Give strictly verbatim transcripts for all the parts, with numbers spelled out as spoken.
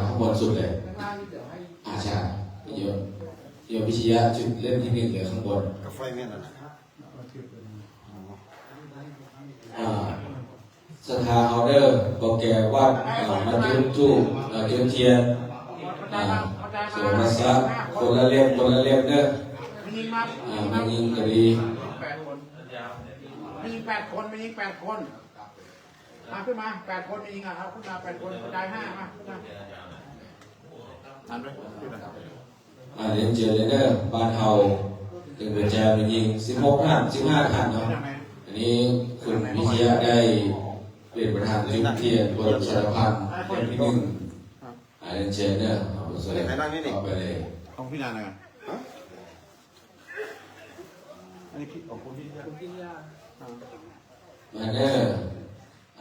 ข้างบนสุดเลย อาจารย์โยมโยมวิชยะจุดเล่มที่หนึ่งเลยข้างบน กาแฟแม่นอันนั้น อ่า ศรัทธาเอาเด้อ บอกแกว่า อ่า มาจุดธูป อ่า จุดเทียน อ่า สวดมนต์ซะ คนละเล่ม คนละเล่มเด้อ อ่า แม่หญิงก็ดี แม่หญิงแปดคน แม่หญิงแปดคน มาขึ้นมา แปดคน แม่หญิงอ่ะ เอาขึ้นมา แปดคน กระจายห้า มา ขึ้นมา อ่า เรียนเชิญเลยเด้อ บ้านเฮา เป็นประจำแม่หญิง สิบหก ท่าน สิบห้า ท่านเนาะ อันนี้คุณวิชยะได้เป็นประธานจุดเทียนบรมสารพันธ์เล่มที่หนึ่ง อ่า เรียนเชิญเด้อ เอาไปเลย ไหนนั่งนี่นี่ เอาไปเลย ของพี่นานนะ อันนี้พี่ของคุณพี่ มาเด้อ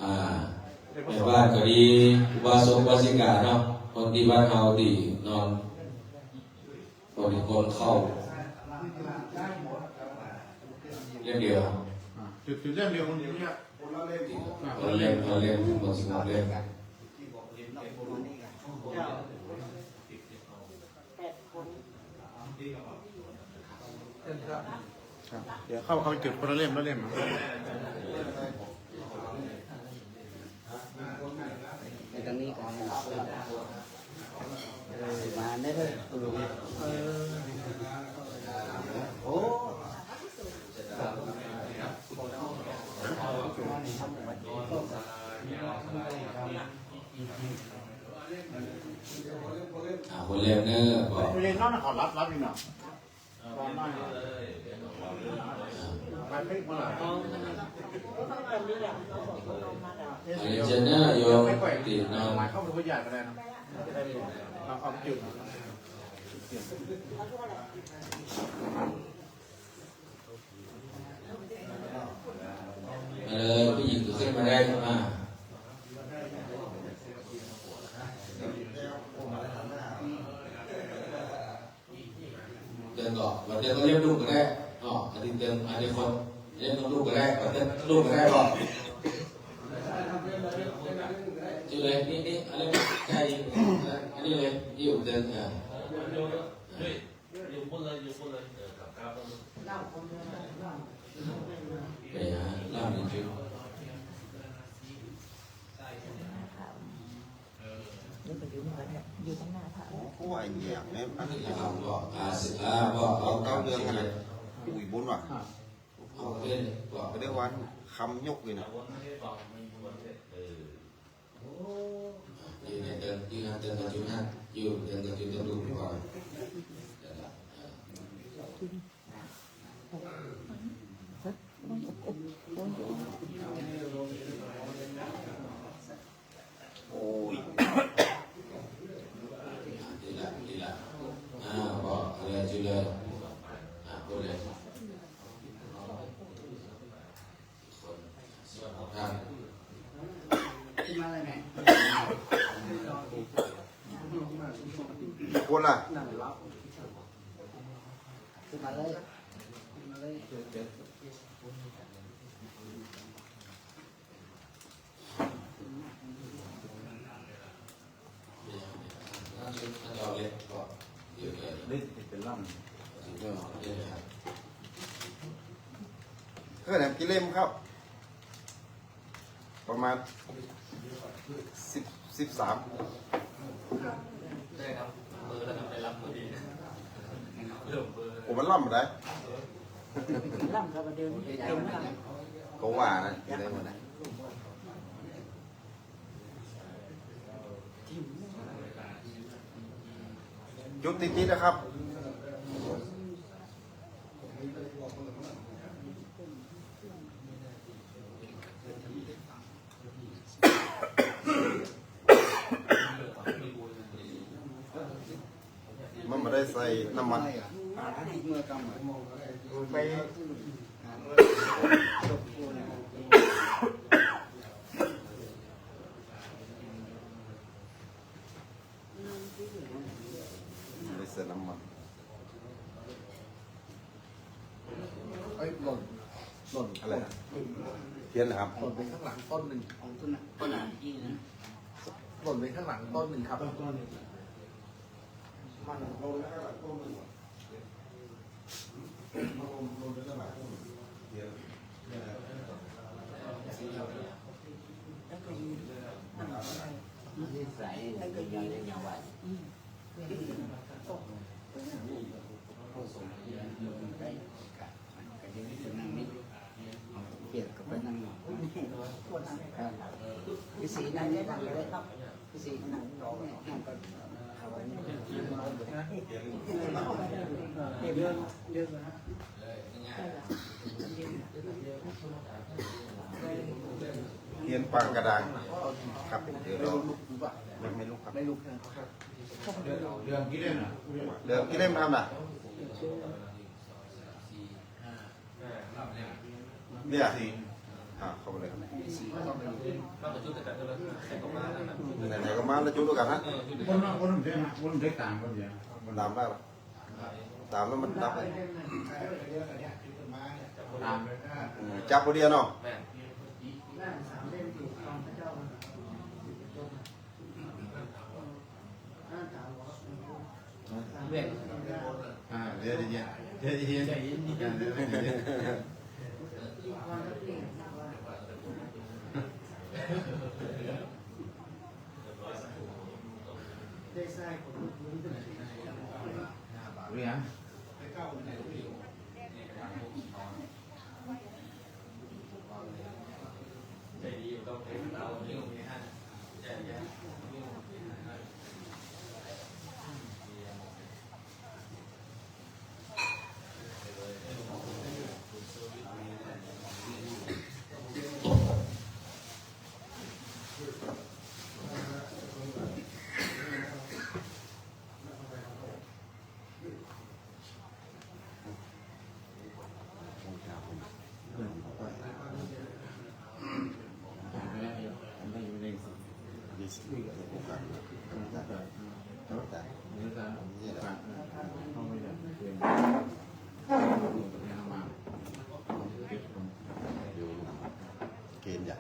อ่า แม่บ้านก็ดี อุบาสกอุบาสิกาเนาะ คนที่บ้านเฮาที่นอน คนที่คนเข้า เล่มเดียว จุดจุดเล่มเดียวคนเดียวเนี่ย คนละเล่ม คนละเล่ม คนละสิบหกเล่ม เดี๋ยวเข้าเข้าจุดคนละเล่มละเล่ม ไปทางนี้ก่อนมาได้เลยคุณลุงเออโอ้ อ่า คนเล่มเนอะบอก เรียนน้องขอรับรับอีกหน่อย เรียนเชิญนะโยมติดนอน เข้าไปทุกอย่างก็ได้นะเอาเอาจุด มาเลยผู้หญิงก็ขึ้นมาได้มาเดินก่อนวันเดินก็เรียกลูกก็ได้อ๋ออันนี้เดินอันนี้คนเรียกลูกก็ได้วันเดินลูกก็ได้ก่อนชื่อเลยนี่นี่อะไรใกล้อันนี้เลยอยู่เดินอ่า ไปหาล่ามอีกที เดี๋ยวไปยืมกันเนี่ยอยู่ข้างหน้าพระ โอ้โหไอ้เหี้ยเนี่ยอันนี้ นะครับก็อาศิลาก็เอา เก้าเดือนกันนะอุ้ยบุญว่ะ เอาเล่นก็ ไปได้วันคำยกเลยนะ ยืนให้เต็มยืนให้เต็มกับจุดห้ายืนเต็มกับจุดเต็มรูปก่อน โอ้ย ดีละดีละอ่าบอกอะไรจุดเลยอ่าพูดเลยส่วนของท่าน คนละ เล็กเป็นล่ำ เท่าไหร่กี่เล่มครับ ประมาณสิบสิบสาม ได้ครับเบอร์แล้วครับได้รับเบอร์ดีเริ่มเบอร์ ผมมันล่ำได้ ล่ำกับเดิมเต็มแล้ว ก็ว่านะอยู่ได้หมดนะจุดติดๆนะครับ มันไม่ได้ใส่น้ำมัน ไม่ได้ใส่น้ำมัน เอ้ยหล่นหล่น อะไรนะเทียนนะครับ หล่นไปข้างหลังต้นหนึ่งของต้นน่ะต้นหลังที่นะ หล่นไปข้างหลังต้นหนึ่งครับ ต้นต้นหนึ่ง มันหล่นไปข้างหลังต้นหนึ่ง มันหล่นหล่นไปข้างหลังต้นหนึ่ง เดี๋ยว นิสัยมันก็ยังยังว่า เปลี่ยนกับไปนั่งนอก พี่ศรีนั่งนี่ก่อนก็ได้ครับ พี่ศรีนั่งรอนั่งก่อน เอาไว้นี่ เดี๋ยวเดี๋ยวนะ เขียนปากกระดาษ ครับ เดี๋ยวเรา ไม่ลุกครับ ไม่ลุกครับ เรื่องกี่เล่มนะ เรื่องกี่เล่มครับน่ะ เนี่ย อ่า เข้าไปเลยครับ ไหนๆก็มาแล้วจุดด้วยกันนะ คนละคนเดียวนะ คนเดียวต่างคนเดียว ตามได้ปะ ตามแล้วมันดับเลย ตาม อืม จับพอดีเนาะ อ่า เดี๋ยวเดี๋ยวเดี๋ยวเดี๋ยวเดี๋ยวเดี๋ยว เรื่อง เกณฑ์ใหญ่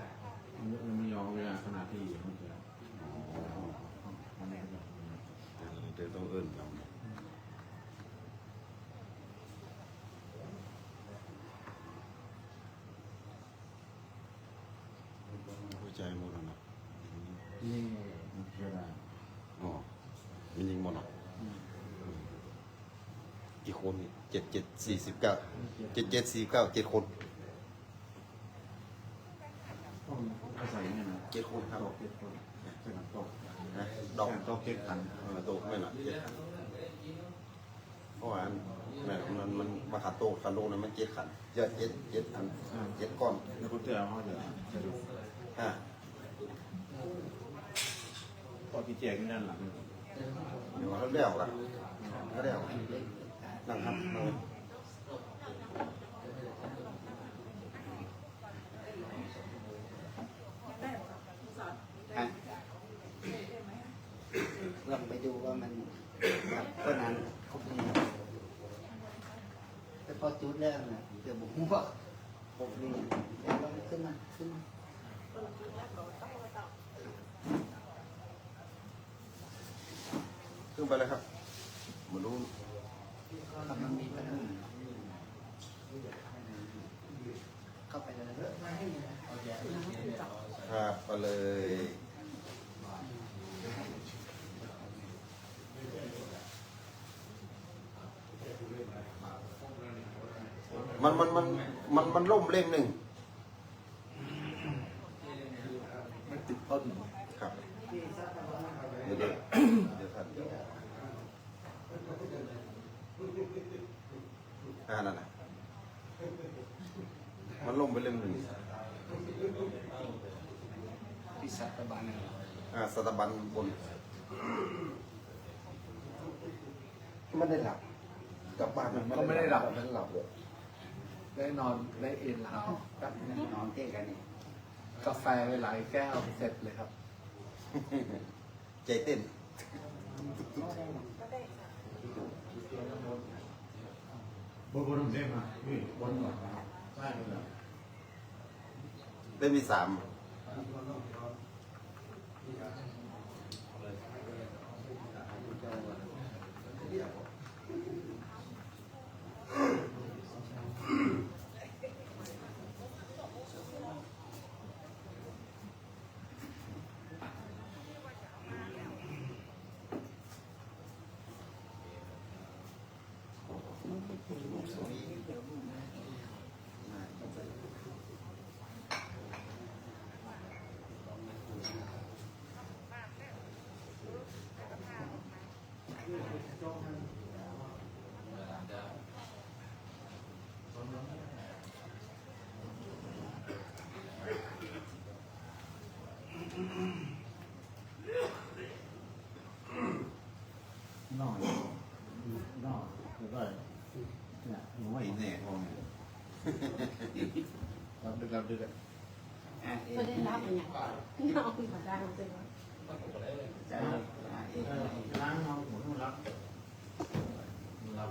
มันไม่ยอมเวลาขนาดที่อยู่มันจะ อ๋อ มันไม่ยอม เดี๋ยวต้องเอิ้นเอา หัวใจหมดแล้วนะ นี่เวลา อ๋อ มันยิงหมดเหรอ อืม กี่คนนี่ เจ็ดเจ็ดสี่สิบเก้า เจ็ดเจ็ดสี่สิบเก้า เจ็ดคน ต้องอาศัยเนี่ยนะ เจ็ดคนครับ ตกเจ็ดคน ใช่ไหม ตก นะ ดอก ตกเจ็ดขัน เออ ตกไม่หนัก เจ็ดขัน เพราะว่าอัน แม่น มัน มัน มาขัดโต๊ะ ขัดโต๊ะนะ มันเจ็ดขัน เจ็ด เจ็ด เจ็ดอัน อ่า เจ็ดก้อน แล้วก็เจอเอาเดี๋ยว อ่า ก็ที่แจกนี่นั่นหลัง เดี๋ยวเขาเรียกกัน เขาเรียกกัน นั่งครับ นั่ง ฮะ ลองไปดูว่ามัน แบบ ต้นนั้น ครบหรือยัง แต่พอจุดแล้วนะ เดี๋ยวผมว่า ครบหรือยัง เดี๋ยวลองขึ้นมา ขึ้นมา ขึ้นไปเลยครับ มาดู ครับ มันมีปัญหา เข้าไปเลย ครับ ไปเลย มัน มัน มัน มัน มันล่มเล่มหนึ่ง มันติดต้น ครับ เดี๋ยว เดี๋ยว เดี๋ยวท่าน อ่า นั่นน่ะ มันล่มไปเล่มหนึ่ง ที่สัตบัญน่ะเหรอ อ่า สัตบัญบน ไม่ได้หลับ กลับบ้านมัน ก็ไม่ได้หลับ ไม่ได้หลับเลย ได้นอน ได้เอนหลังแป๊บนึง นอนเที่ยงกันนี่ กาแฟไปหลายแก้ว เสร็จเลยครับ ใจเต้น บน บนผมได้มา นี่ บนก่อน ใช่เลย ได้มีสาม มัน No, no, no, no, ไม่แน่ พ่อแม่ รับดึก รับดึกอะ ไม่ได้รับเนี่ย เอามาได้สิ ล้างเอาหัวมันรับ รับ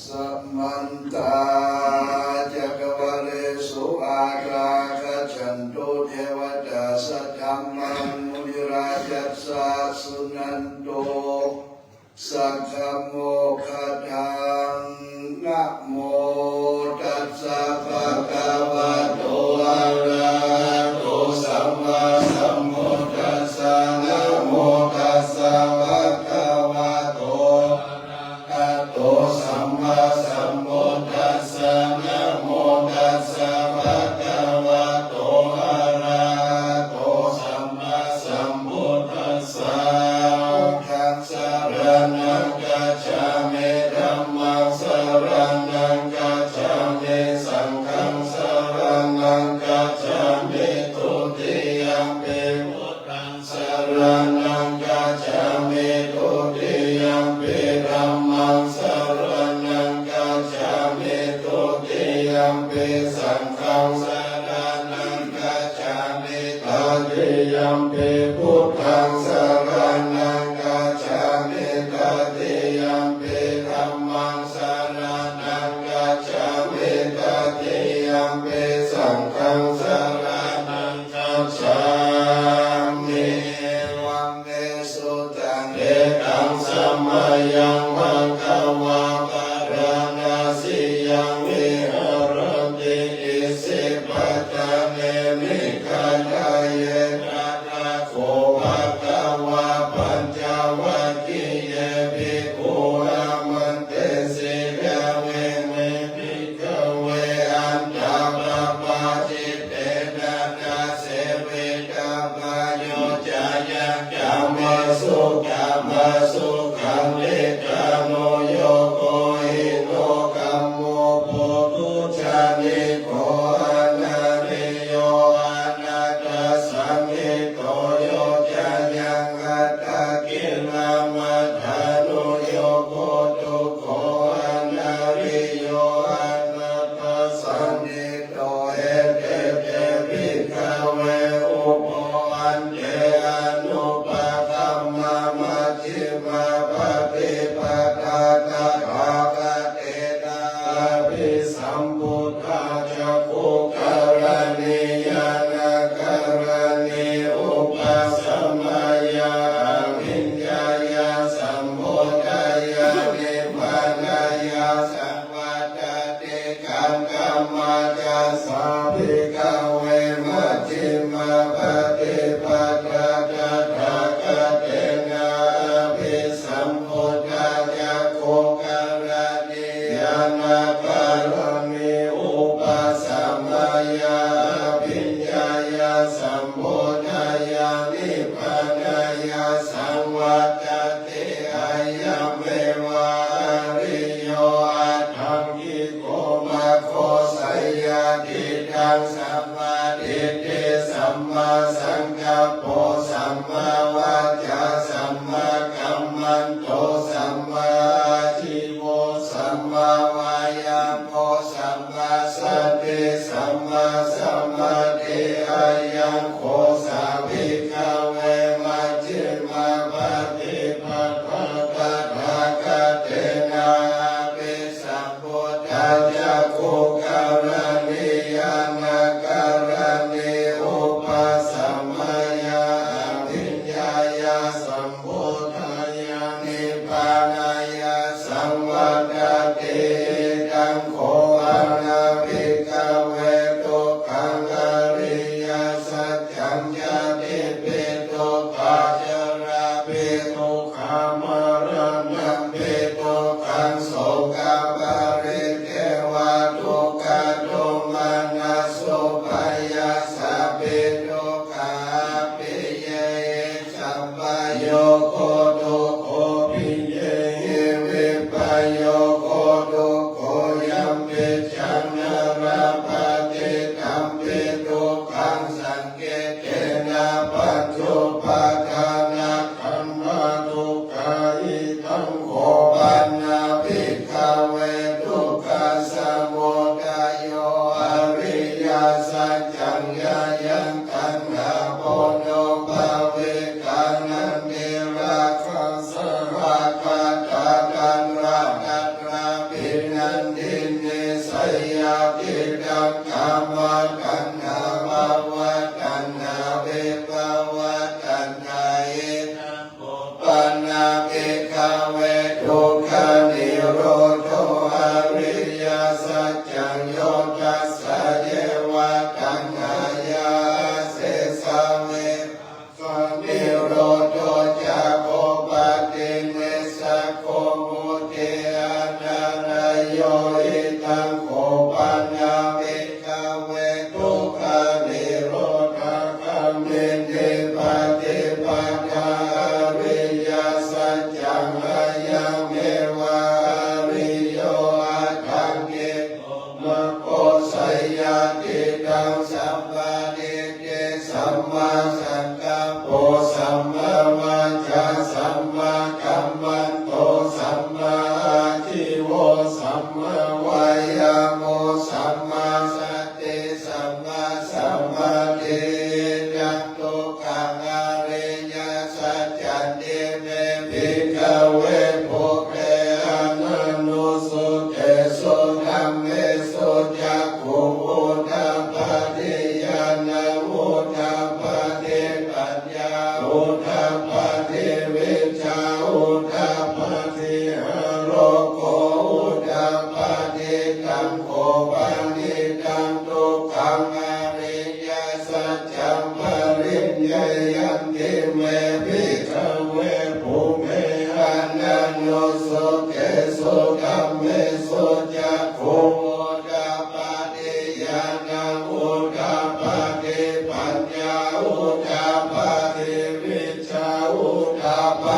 Samantā cakkavāḷesu atrāgacchantu devatā, saddhammaṃ munirājassa suṇantu saggamokkhadaṃ. Namo tassa bhagavato arahato sammāsambuddhassa. Namo tassa bhagavato arahato sammāsambuddhassa. Namo tassa bhagavato arahato sammāsambuddhassa. Buddhaṃ saraṇaṃ gacchāmi. Dhammaṃ saraṇaṃ gacchāmi. Saṅghaṃ saraṇaṃ gacchāmi. Dutiyampi buddhaṃ saraṇaṃ gacchāmi. Dutiyampi dhammaṃ saraṇaṃ gacchāmi. Dutiyampi saṅghaṃ saraṇaṃ gacchāmi. Tatiyampi buddhaṃ saraṇaṃ gacchāmi. Tatiyampi dhammaṃ saraṇaṃ gacchāmi. Tatiyampi saṅghaṃ saraṇaṃ gacchāmi. Evaṃ me sutaṃ. Ekaṃ samayaṃ bhagavā bārāṇasiyaṃ viharati isipatane migadāye. Tatra kho bhagavā pañcavaggiye bhikkhū āmantesi: Kave me bhikkhave antā pabbājitena na sevitabbā, yo cāyaṃ kāmesu kāmasukhallikānuyogo hīno gammo pothujjaniko anariyo anatthasañhito, yo cāyaṃ attakilamathānuyogo dukkho anariyo anatthasañhito. Ete te bhikkhave ubho ante anupagamma majjhimā paṭipadā tathāgatena abhisambuddhā cakkhukaraṇī ñāṇakaraṇī upasamāya abhiññāya sambodhāya nibbānāya saṃvattati. Katamā ca sā bhikkhave majjhimā paṭipadā? pañcupādānakkhandhā dukkhā. Idaṃ kho pana bhikkhave dukkhasamudayo ariyasaccaṃ, yāyaṃ taṇhā ponobbhavikā nandirāgasahagatā tanhā tatrābhinandinī, seyyathīdaṃ, kāmataṇhā bhavataṇhā vibhavataṇhā. Idaṃ kho pana bhikkhave dukkhanirodho ariyasaccaṃ, yo tassāyeva taṇhāya āsesā ve sanirodho, cāgo paṭinissaggo mutti anālayo. Idaṃ kho pana bhikkhave dukkhanirodhagāminī paṭipadā ariyasaccaṃ, ayameva ariyo aṭṭhaṅgiko maggo, seyyathīdaṃ, sammādiṭṭhi sammāsaṅkappo sammāvācā sammākammanto sammāājīvo sammāvāyāmo sammāsati sammāsamādhi. Idaṃ dukkhaṃ ariyasaccanti me bhikkhave pubbe ananussutesu dhammesu cakkhuṃ udapādi ñāṇaṃ udapādi paññā udapādi vijjā udapādi āloko udapādi. Taṃ kho panidaṃ dukkhaṃ ariyasaccaṃ pariññeyyanti me bhikkhave pubbe ananussutesu dhammesu cakkhuṃ udapādi ñāṇaṃ udapādi paññā udapādi vijjā udapādi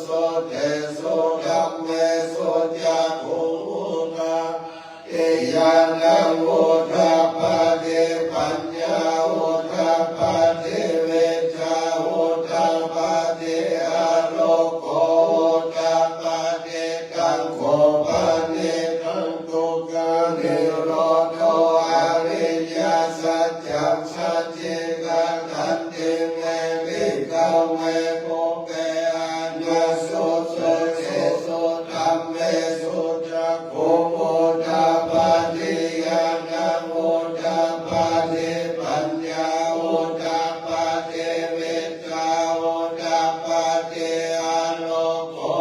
suttesu dhammesu cakkhuṃ udapādi ñāṇaṃ udapādi paññā udapādi vijjā udapādi āloko udapādi. Taṃ kho panidaṃ dukkhanirodho ariyasaccaṃ sacchikatanti me bhikkhave pubbe ananussutesu dhammesu cakkhuṃ udapādi ñāṇaṃ udapādi paññā udapādi vijjā udapādi āloko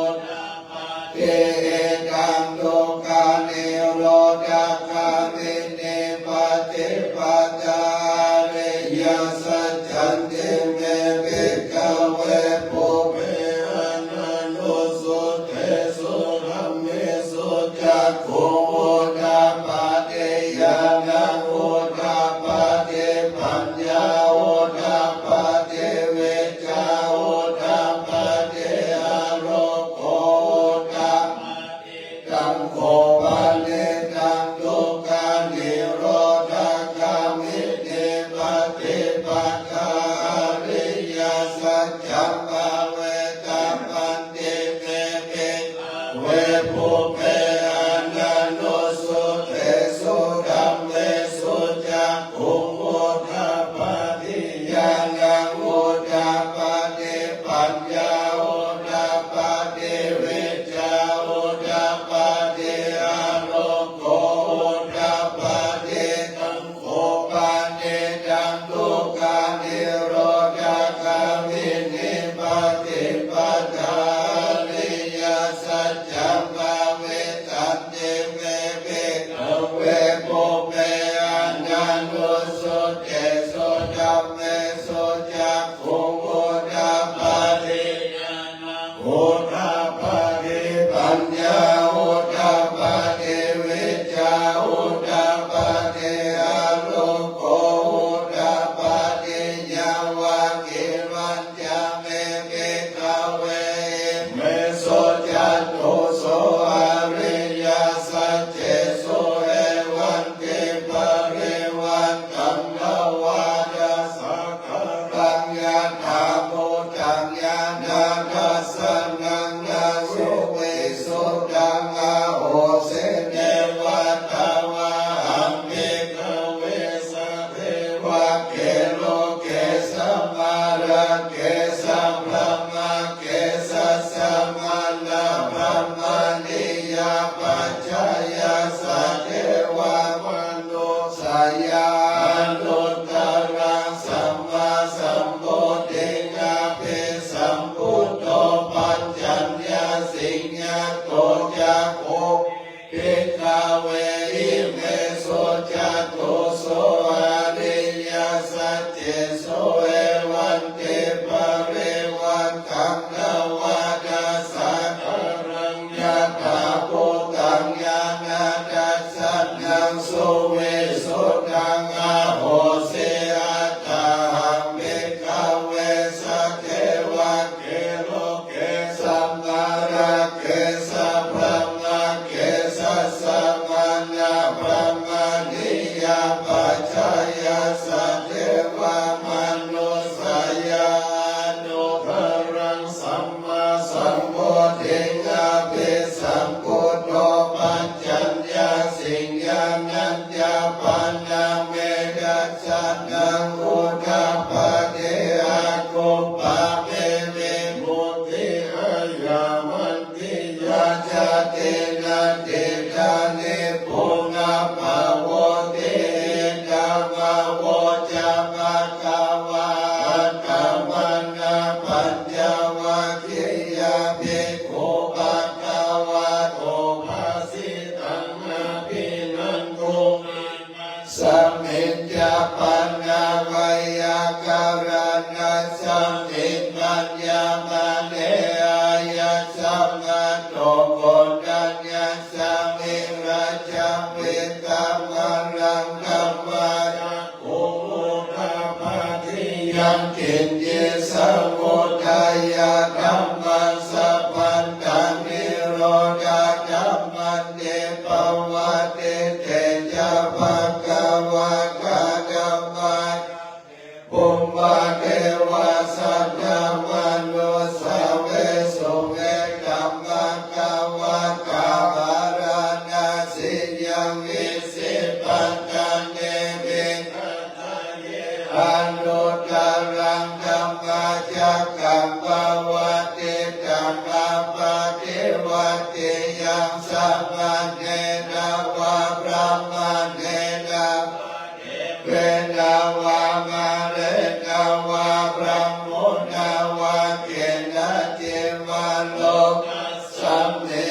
udapādi. Idaṃ dukkhanirodhagāminī paṭipadā ariyasaccanti me bhikkhave pubbe ananussutesu dhammesu cakkhuṃ udapādi ñāṇaṃ udapādi paññā udapādi vijjā udapādi āloko udapādi. Taṃ kho panidaṃ dukkhanirodhagāminī paṭipadā ariyasaccaṃ bhāvetabbanti me bhikkhave pubbe ananussutesu dhammesu cakkhuṃ udapādi ñāṇaṃ udapādi paññā udapādi vijjā udapādi āloko udapādi. Taṃ kho panidaṃ dukkhanirodhagāminī paṭipadā ariyasaccaṃ bhāvitanti me bhikkhave pubbe ananussutesu dhammesu cakkhuṃ udapādi ñāṇaṃ udapādi paññā udapādi vijjā udapādi āloko udapādi. Yāvakīvañca me bhikkhave imesu catūsu ariyasaccesu evaṃ dviparivaṭṭanavādasakāraṃ yathābhūtaṃ ñāṇadassanaṃ na suvisuddhaṃ ahosi neva tāvāhaṃ bhikkhave sadevake loke samārake sabrahmake sassamaṇabrāhmaṇiyā pajāya sadevamanu ssāya anuttaraṃ sammāsambodhiṃ abhisambuddho paccaññāsiṃ. Yato ca kho bhikkhave imesu catūsu ariyasaccesu evaṃ dviparivaṭṭaṃ navādasakāraṃ yathābhūtaṃ ñāṇadassanaṃ suvisuddhaṃ ahosi athāhaṃ bhikkhave sadevake loke samārake sabrahmake sassamaṇabrāhmaṇiyā pajāya sadevamanussāya anuttaraṃ sammāsambodhiṃ abhisambuddho paccaññāsiṃ. Ñāṇañca pana me dassanaṃ udapādi akuppā me vimutti ayamanti. Yācate natthidāni punabbhavoti idamavoca bhagavā. Attamanā pañcavaggiyā bhikkhū bhagavato bhāsitaṃ abhinanduṃ. Tasmiñca pana veyyākaraṇasmiṃ bhaññamāne āyasmato Koṇḍaññasmiṃ Rājavittamalaṃ dhammacakkhuṃ udapādi yaṅkiñci samudayadhammaṃ pādevattiyaṃ samaṇena vā brāhmaṇena vā devena vā mārena vā brahmunā vā kenaci vā lokasminti.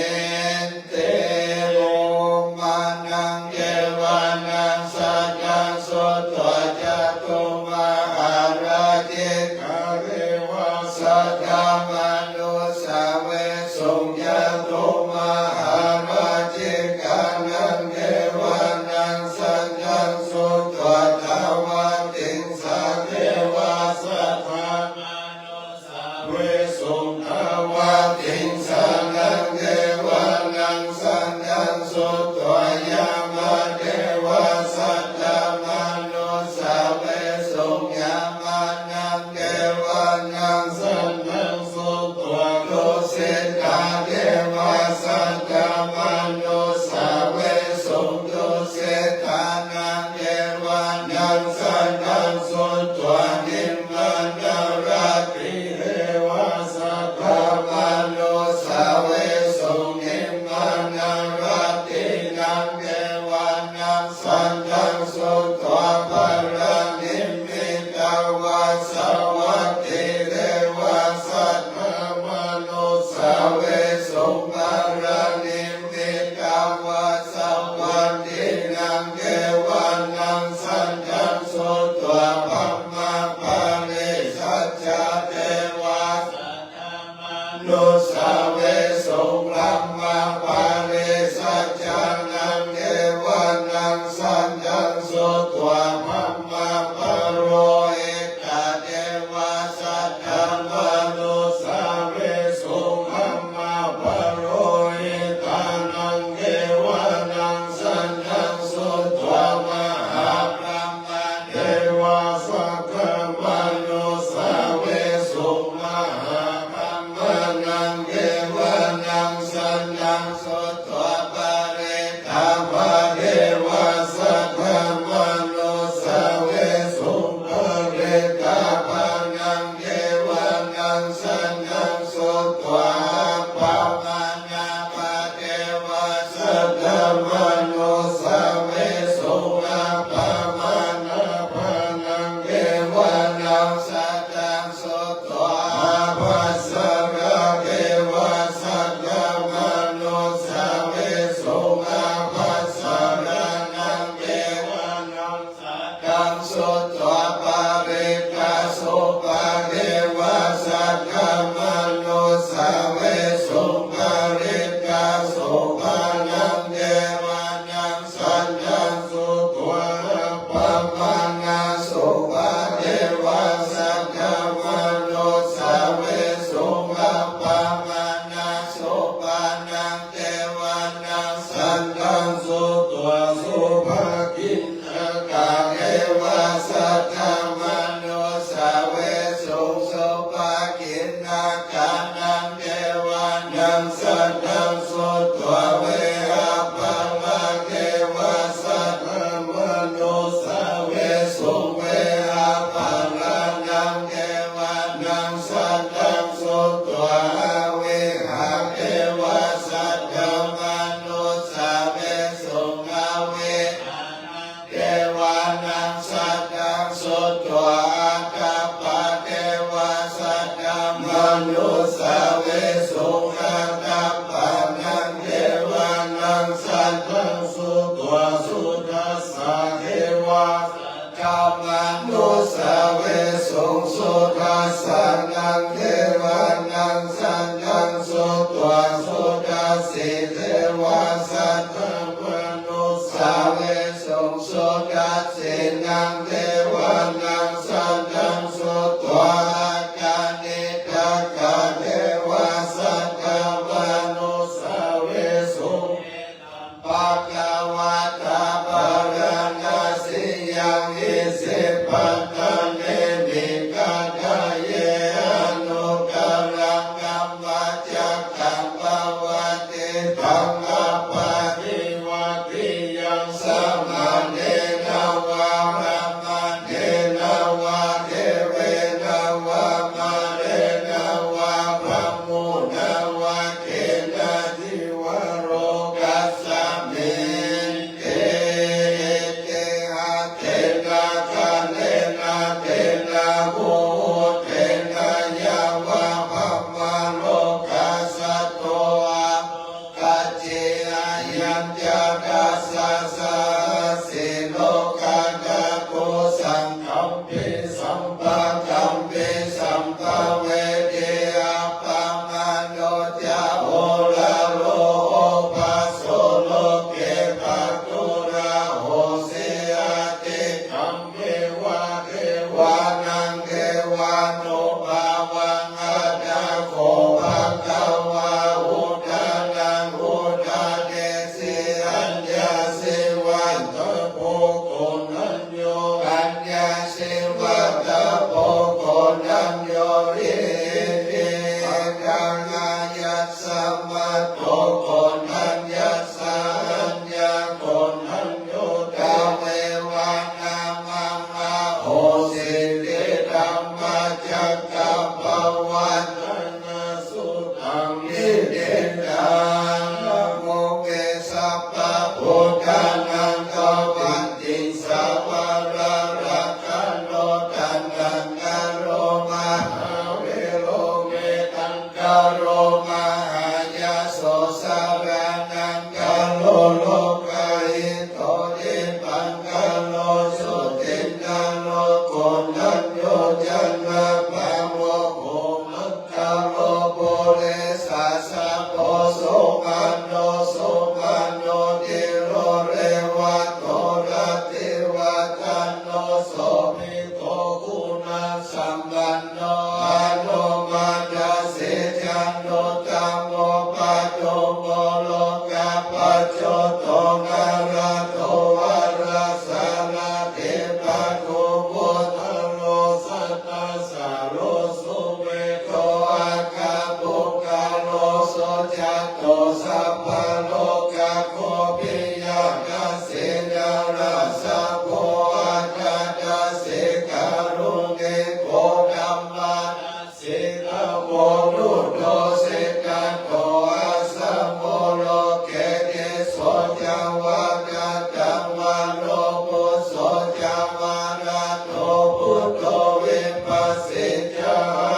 Bhummānaṃ devānaṃ saddaṃ sutvā cātummahārājikā devā saddamanussāvesuṃ. Cātummahārājikānaṃ devānaṃ saddaṃ sutvā tāvatiṃsā devā saddamanu sāvesuṃ. Tāvatiṃsānaṃ devānaṃ saddaṃ sutvā yāmā devā saddamanussāvesuṃ. Yāmānaṃ devānaṃ saddaṃ sutvā tusitā devā saddamanussāvesuṃ. Tusitānaṃ devānaṃ saddaṃ sutvā nimmānaratī devā saddamanussāvesuṃ. Nimmānaratīnaṃ devānaṃ saddaṃ sutvā paranimmitavasavattī devā saddamanussāvesuṃ. Paranimmitavasavattī naṃ devānaṃ saddaṃ sutvā brahmapārisajjā devā saddamanussāvesuṃ. Brahmapārisajjānaṃ devānaṃ saddaṃ sutvā brahmapurohitā devā saddamanussāvesuṃ. Brahmapurohitānaṃ devānaṃ saddaṃ sutvā mahābrahmā devā saddamanussāvesuṃ. Mahābrahmānaṃ devānaṃ saddaṃ sutvā parittābhā devā saddamanussāvesuṃ. Parittābhānaṃ devānaṃ saddaṃ sutvā appamāṇābhā devā saddamanussāvesuṃ. Appamāṇābhānaṃ devānaṃ saddaṃ sutvā ābhassarā devā saddamanussāvesuṃ. Ābhassarānaṃ devānaṃ saddaṃ sutvā parittasubhā devā saddamanussāvesuṃ. Parittasubhānaṃ devānaṃ saddaṃ sutvā appamāṇasubhā devā saddamanussāvesuṃ. Appamāṇasubhānaṃ devānaṃ saddaṃ sutvā subhakiṇ ṇhakā devā saddamanussāvesuṃ. Subhakiṇhakānaṃ devānaṃ saddaṃ sutvā vehapphalā devā saddamanussāvesuṃ. Vehapphalānaṃ devānaṃ saddaṃ sutvā avihā devā saddamanussāvesuṃ. Avihā devānaṃ saddaṃ sutvā atappā devā saddamanussāvesuṃ. Atappānaṃ devānaṃ saddaṃ sutvā sudassā devā saddamanussāvesuṃ. Sudassānaṃ devānaṃ saddaṃ sutvā sudassī devā saddamanussāvesuṃ. Sudassīnaṃ devānaṃ saddaṃ sutvā akaniṭṭhakā devā saddamanussāvesuṃ. Bhagavatā bārāṇasiyaṃ isipatane migadāye anuttaraṃ dhammacakkaṃ pavattitaṃ appaṭivattiyaṃ samaṇena vā brāhmaṇena vā devena vā mārena vā brahmunā vā Sabbo sumaṅgalo sumaṅgalo, dhīro reva gora diva, vaṇṇo sobhito guṇasampanno, anomadassī januttamo, padumo lokapajjoto, nārado varasārathī, pāduputtaro sattasāro, sumedho aggapuggalo, sujato sabbalokaggo, piyadassī narāsabho, atthadassī kāruṇiko, dhammadassi dhammo duto, siddhattho asamo loke, tisso ca vadattammano, phusso ca varado buddho, vipassī ca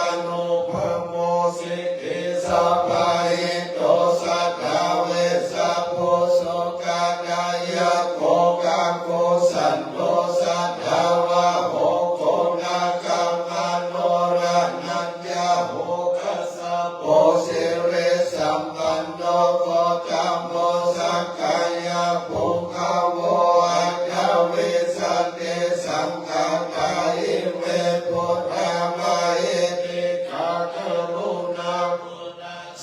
anūpamo, sikhī sabbahito, satthā vessabhū sukhadāyako, kakusandho satthavāho, koṇāgamano raṇañjaho, kassapo sirisampanno, gotamo sakyapuṅgavo, aṭṭhavīsati saṅkhātā, ime buddhā mahiddhikā, karuṇā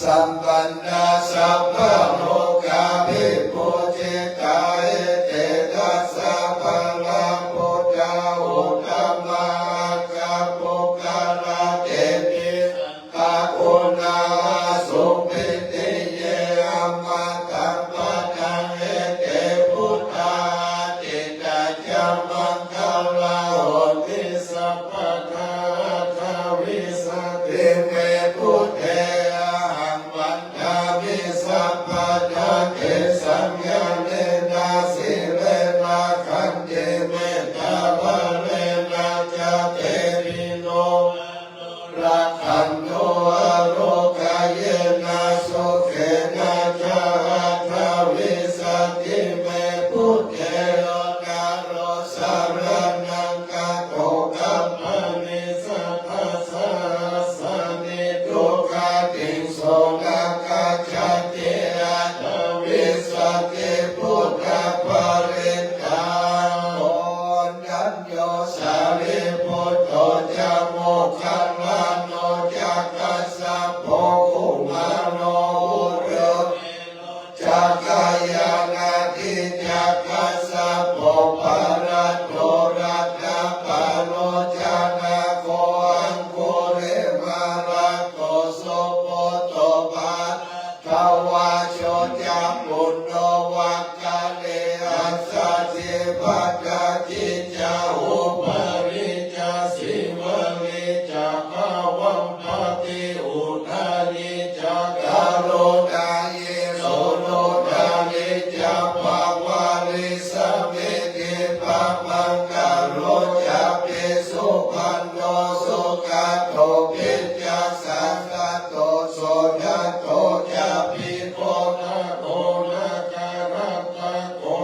sampanna sabbalokā vibhūjitā, ete dasa balā buddhā, uttamā aṭṭha puggalā, tepi sattā guṇā asuṃ, pite ye amataṃ padaṃ, ete buddhā atītā ca maṅgalā, honti sabbadā. Aṭṭhavīsati me buddhe, ahaṃ vandāmi sabbadā, tesaṃ ñāṇena sīlena khantimettābalena ca, tepi no rakkhantu ārokkhayena sukhena ca. Aṭṭhavīsati me buddhe, oṇāro saraṇaṃ gato, kammāmi satta sahassāni, duggatiṃ so na gacchati, aṭṭhavīsati buddhaparittaṃ. Koṇḍañño sārīputto ca moggallāno ca kassapo, kumāro uru ca kalyāṇatī ca, kassapo paratto laddhapalo ca, nāgo aṅgulimālako subuddo bhātaro, dhajjo ca puṇṇo vāgale, assajī paṭhaji ca upālī ca, sīvalī ca gavampati udālī ca, karuṇāyi suhudālī ca, pavārī samitiṃ pāpaṃ, karuṇā ca pi supaṇṇo, sugato vijassā sato, sujato ca pi kodako, nakkhattato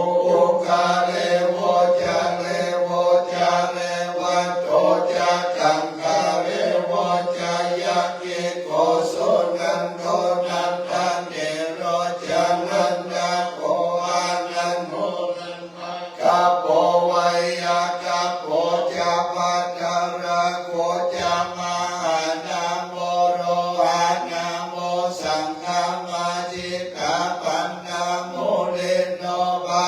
ca puggalā, revo ca revā ca revato ca, gaṅgā revā ca yakkhi ko, sunaṅgo nandatero ca, nandako anando nandakappavo, veyyākappavo ca bhaddārakkho ca, mahānāmo rohanāmo, saṅghamajjhapaññā, muninā pa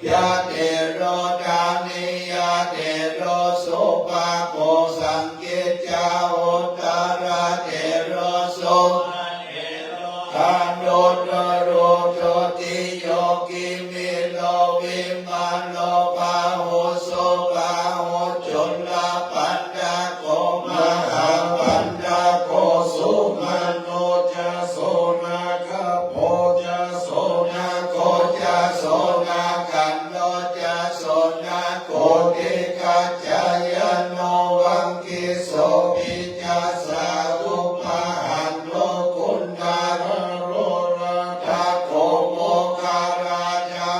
yāthero, dāniyāthero, sopāga saṅgicchā, uttarathero, somathero, anuttaro, jotiyogimino, vimāno, bāhusabāhu, cundapaṇṇako, mahāpaṇṇako, sumano ca, sonā gabbo ca, sonāgo ca, sonāgaṇḍo ca, sonāgo ca, kaccayano, vaggīso vicassā, upahaṇḍo guṇākaro, raṭṭhako moggallānaṃ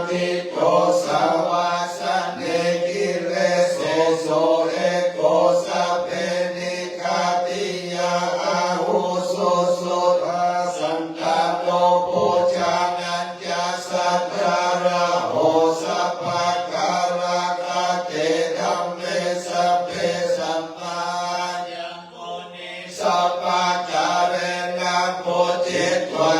ṭhito savāsane gire seso eko sabbe nighātiyā ahu susuddhā santāno bojjhaṅgañca saddhāraho sabbakālagate dhamme sabbe sammāya sabbakārena bojjitvā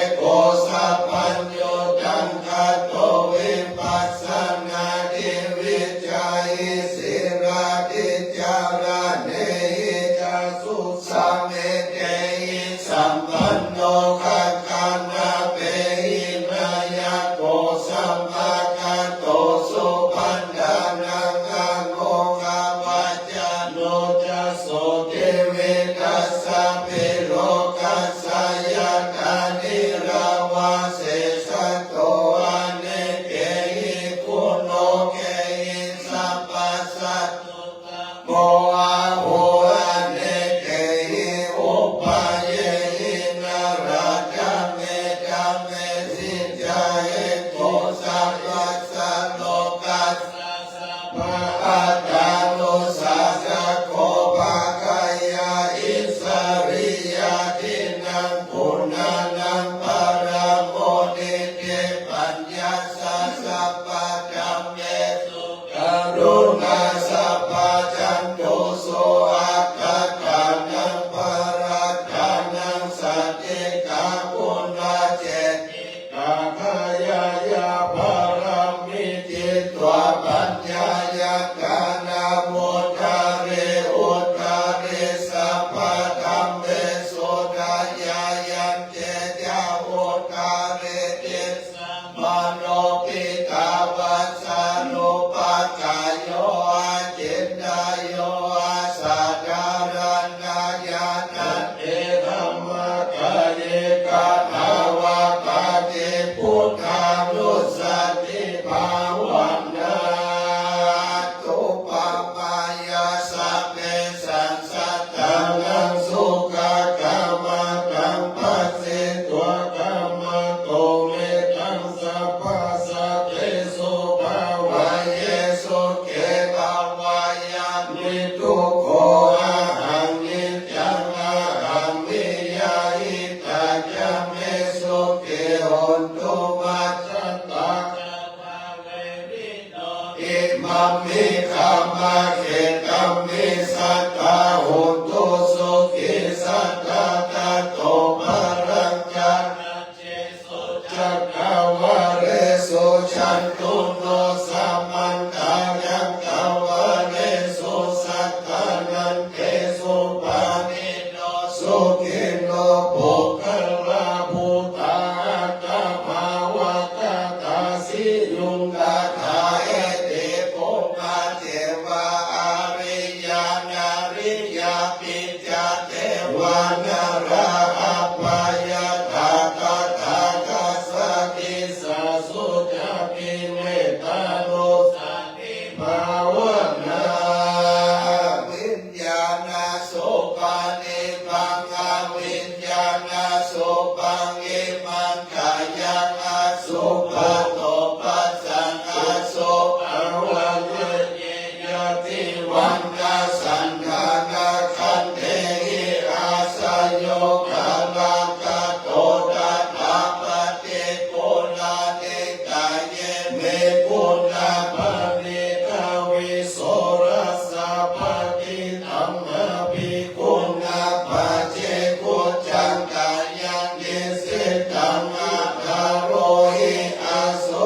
eko sabbaññutaṃ gato vipassanādivijjāyi sīlādicāraṇehi cāsu samitehi sampanno gaganāpehi nāyako samāgato subhaṇḍānaṃ amoghava cānu ca sotthi vītasabhi lokassa yathā nirāvā sesāto anekehi guṇokehi sabbasattu khammo ahu anekehi upayehi nālāṭa me ca me sijjā eko sabbassa lokassa aṭṭhanussāsako bhāgāya isariyādīnaṃ guṇānaṃ paramo niddhi paññassa sabbadhammesu karuṇā sabbachantusu attaṭṭhānaṃ parittaṃ satikkā guṇā ceti kā ṭhāya yā pāramī citvā paññāya dānamuttare uttare sabbadhammesu dāyañce ca uttare disāmāno piṭṭhabhāsānupakayo aciñcāyo asaddhāraṇā ñāya te dhammakāye kathā vattati buddhānussatibhāvanā. Uppamāya sabbesaṃ sattānaṃ sukhakāmataṃ phāsitva dhammato mettaṃ sabbasattesu bhāvaye sukhe bhāvaye niddukkho ahaṃ niccaṃ ahaṃ niyyāmi tā ca me sukhī hontu majjhattā ca bhāvehi no imaṃ middhamāsettami sadā hontu sukhī sadā tato balaṃ ca cakkavāḷesu jantu no samantā cakkavāḷesu sadā hantesu pāṇino sukhino puggalā bhūtā attabhāvagatā siyuṃ tathā eti bhummā devā ariya nariyā pi ca devā nārā apayantattā tathāgatassa disāsu cāpi mettānussatibhāvanā. Viññāṇasopanipaññā viññāṇasopaṃ imaṃ kāyaṃ asubhato passaṃ asubhavā ñāye yadivaṃ na saṇṭhānakkhandhehi āsayo kālakato tathā paṭikūlā nikāye me guṇapāṇidhā visorasā bhāgi tamhā bhikkhunā pacchekuccakāyaṃ niṭṭhitaṃ akārohi aso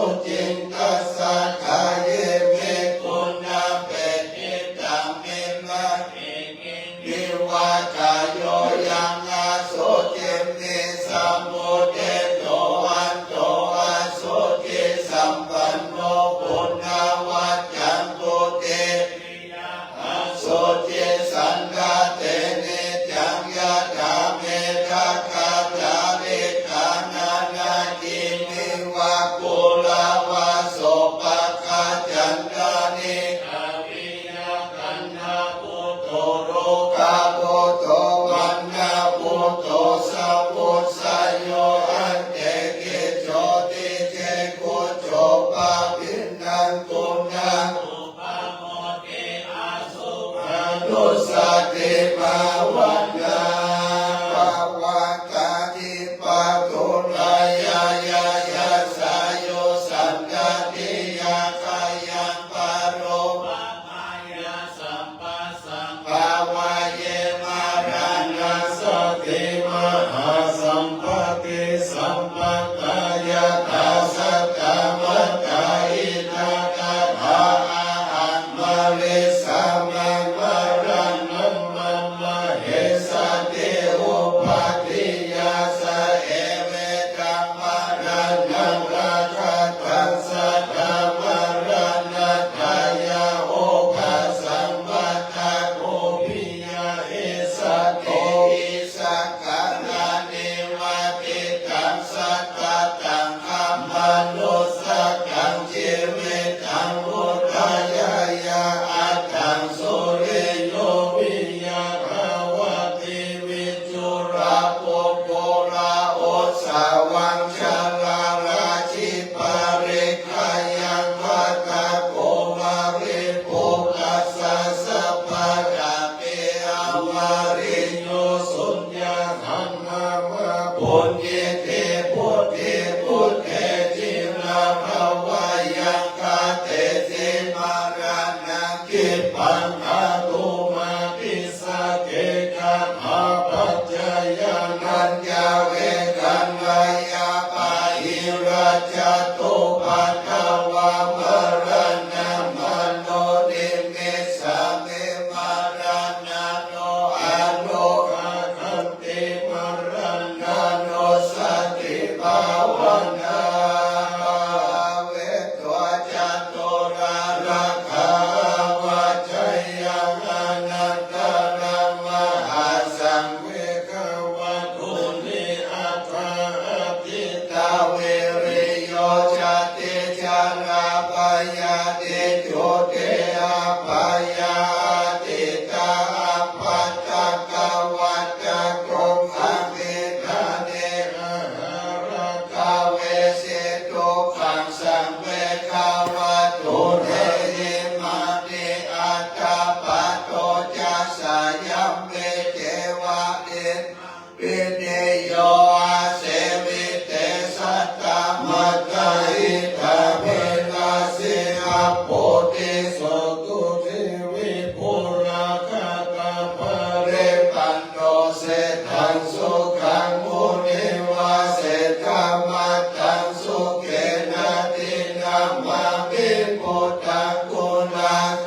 Maraṇaṃ agataṃ satthamaraṇatthāya, obhaspaddako bhiyya essatthi. Saṅgarāneva diṭṭhaṃ sattataṃ amanussakaṃ, jīvitaṃ udayāya aṭṭhaṃsu, re yo bhiyā dhavati viṭū ra puggalā, ussavaṃ jarārāji pariggāyaṃ, bhaddako baliṃ putassa sabbadhamme, avāreyyo suññataṃ nāma puññetti. Buddhe buddhe jinā bhavayaṃ katesi, maraṇaṃ khippaṃ kātumapi sakki. Kathāpaccayānañca vedanaṃ bāhirajjhattupaddavā, maraṇā manonimissāmi, maraṇāno anuggacchanti, maraṇānussatibhāvanā. Bhāvetvā caturāgakā, avajjeyya anantarā, mahāsaṅghe khavatthūhi, atthā atītā viriyo, jāti jarā byādhi juti apāyā, atītā appaṭikavattakkhūhi, idāni aharakavesi, dukkhaṃ saṅghe khavatthūhi, imāni atthappatthu ca. Sayampi ceva dinnā pī tiyo asevi, te satta matandī abhilashi, appo disotthi vipulā, kataparissaṅgho, seṭṭhaṃ sukhaṃ munivaravacanaṃ, sukhena dinamāpi buddhaṃ guṇaṃ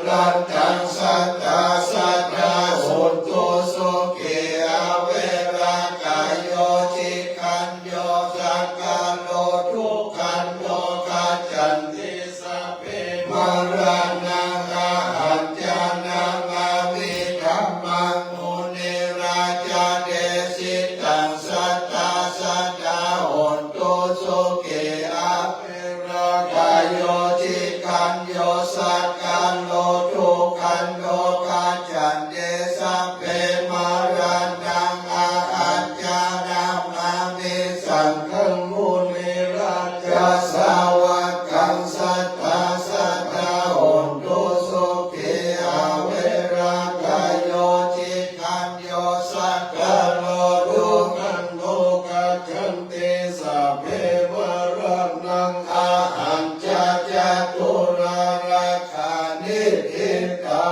rantaṃ. Sattā sadā hontu sukhī averā kāyo, cittañca sakkāro dukkhaṇḍo gacchanti, sabbe maraṇā ahañca namāmi, dhammaṃ munirājadesitaṃ. Sattā sadā hontu sukhī averā kāyo, cittañca sakkāro dukkhaṇḍo gacchanti, sabbe maraṇā ahañca namāmi, saṅghaṃ munirājasāvakaṃ. Sattā sadā hontu sukhī averā kāyo, cittañca sakkāro dukkhaṇḍo gacchanti, sabbe maraṇā ahañca caturāgakā niṭṭhitā.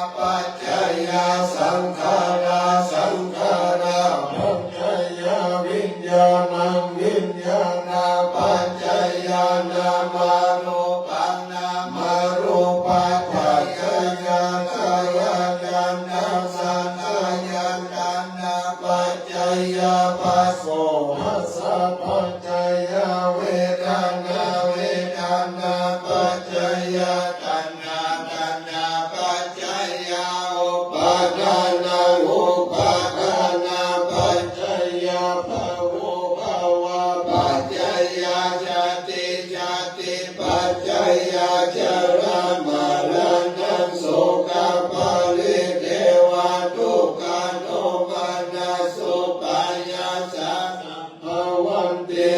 Avijjāpaccayā saṅkhārā, saṅkhārapaccayā viññāṇaṃ, viññāṇapaccayā nāmarūpaṃ, nāmarūpapaccayā saññātaṃ, saññātaṃ paccayā phasso, phassapaccayo vedanā, vedanāpaccayā taṇhā, taṇhāpaccayā upādānaṃ, upādānapaccayo bhavo, bhavapaccayā jāti, jāti paccayā jarāmaraṇaṃ sokaparidevadukkhadomanassupāyāsā bhavanti.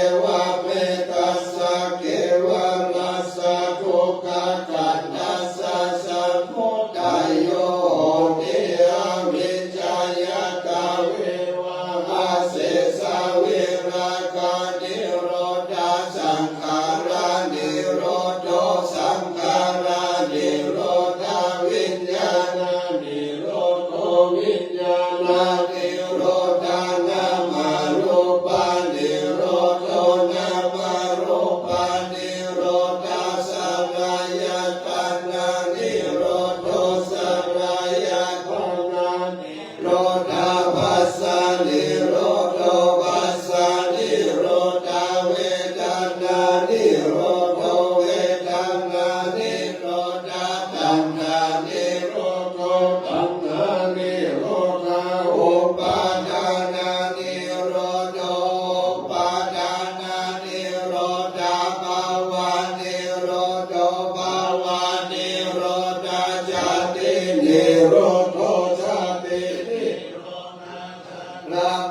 Evametass' kevalassa dukkhakkhandhassa samudayo hoti, avijjāya tveva asesavirāganirodho saṅkhāranirodho, saṅkhāranirodho viññāṇanirodho, viññāṇanirodho nāmarūpanirodho, nāmarūpanirodhassa āyatananirodho, āyatananirodho phassanirodho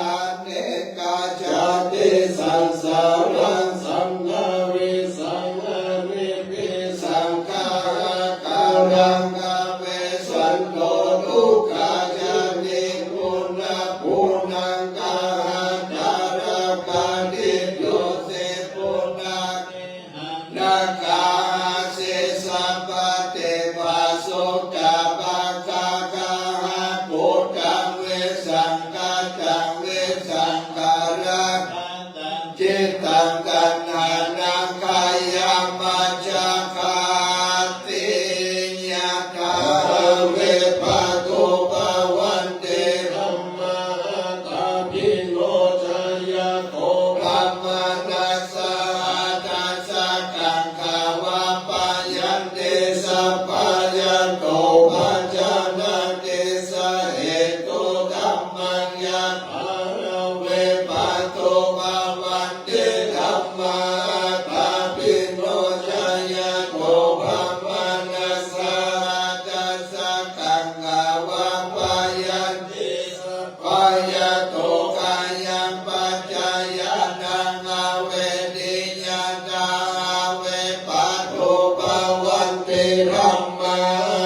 anekajātisaṃsaraṃ saṅghavisaṃ anippisaṅkhārakaraṃ kavesanto dukkhāya nibbunapunaṃ gahaṭṭhārappaṭijusi punaṃ nagāhasi sabbadīpasu ca paggāhakhuddhaṃ visaṅkhajaṃ visaṅkhārappattaṃ cittaṃ taṇhānaṃ khayamajjhagā ti. Yathā vare bhaddabhavanti dhammā ātāpino ca yato brāhmaṇassa athassa kaṅkhā vappayanti sabbā yato pajānāti sahetuṃ dhammaṃ yathā vare bhaddabhavanti dhammā ātāpino ca yato brāhmaṇassa athassa kaṅkhā vappayanti sabbā yato khayaṃ paccayānaṃ avedhi yathā vare bhaddabhavanti dhammā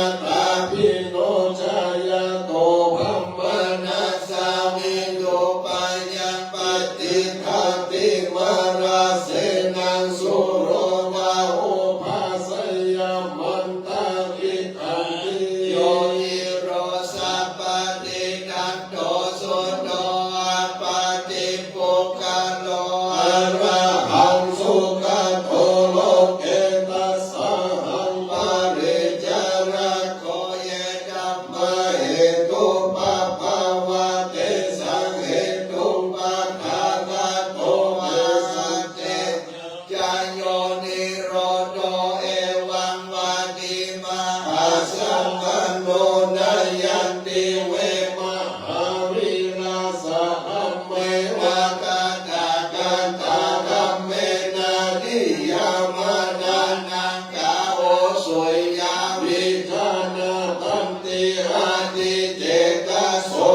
ātāpino ca yato brāhmaṇassa vidhūpayaṃ patiṭṭhāti mārasenaṃ sūro vā obhāseyya mantāhitāti. Yo dhīro sabbadhi nandosuto appaṭipuggalo arahaṃ sugato loke tassāhaṃ paricārako. Ye dhammā hetupabbavā tesaṃ hetupaṭṭhānato āsaccena ca yo nirodho evaṃ vādī mahāsamāno nayanti ve mahāvīrassa dhammeva tathāgatā dhammena niyyāmanānaṃ gaho suyyā vijānāthanti aṭṭhicetaso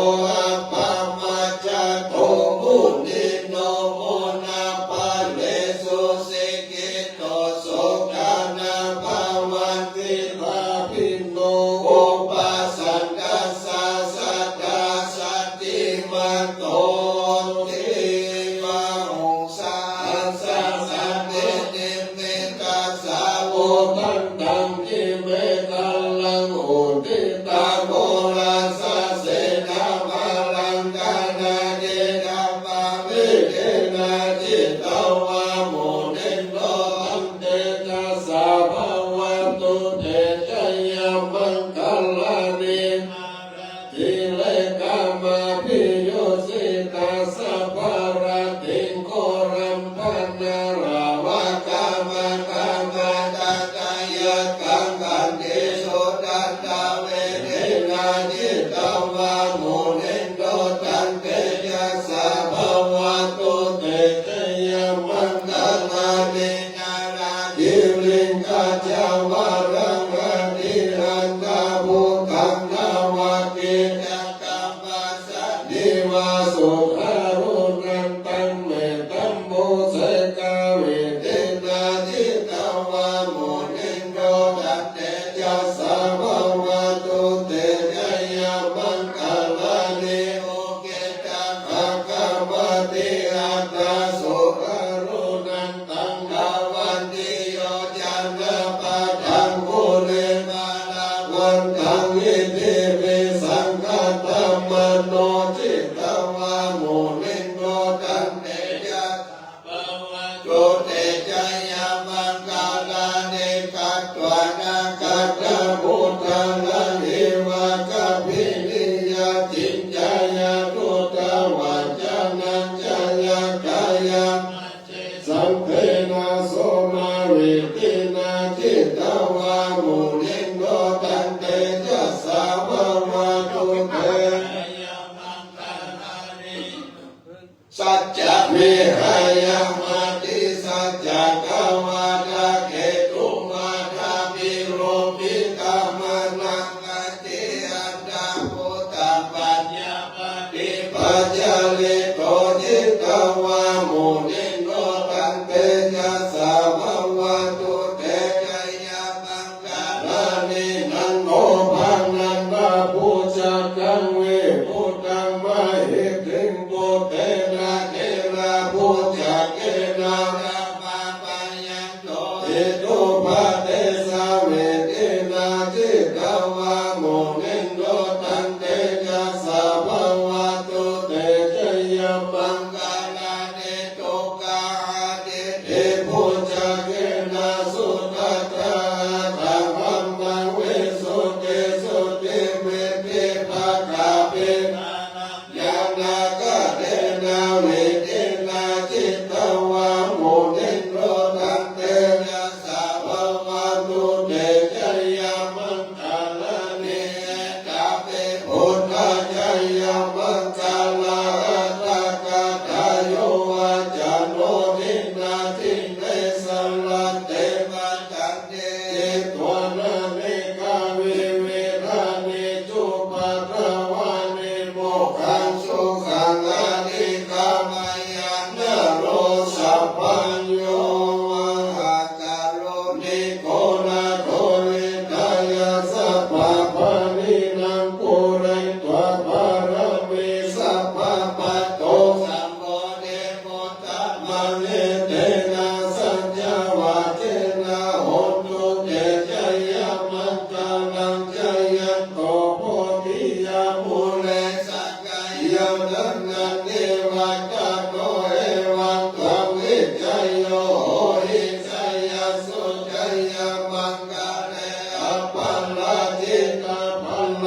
appamajjatto munindo munapphaṇesu sikhito sokāna bhavanti pāṇino. Upasaṅkassa sadā satimanto ti. Bāhuṃ sahassaṃ abhinimmitasāvudhantaṃ grīmekhalaṃ uditaghorasasenamāraṃ dānādidhammavidhinā jitavā munindo taṃ tejasā bhavatu te jayamaṅgalāni. Tirekam abhiyujjhitasabbarattiṃ ghorampanāḷavakamakkhamathaddhayakkhaṃ khantīsudantavidhinā jitavā munindo taṃ tejasā bhavatu te jayamaṅgalāni. Nāḷāgiriṃ gajavaraṃ atimattabhūtaṃ dāvaggicakkam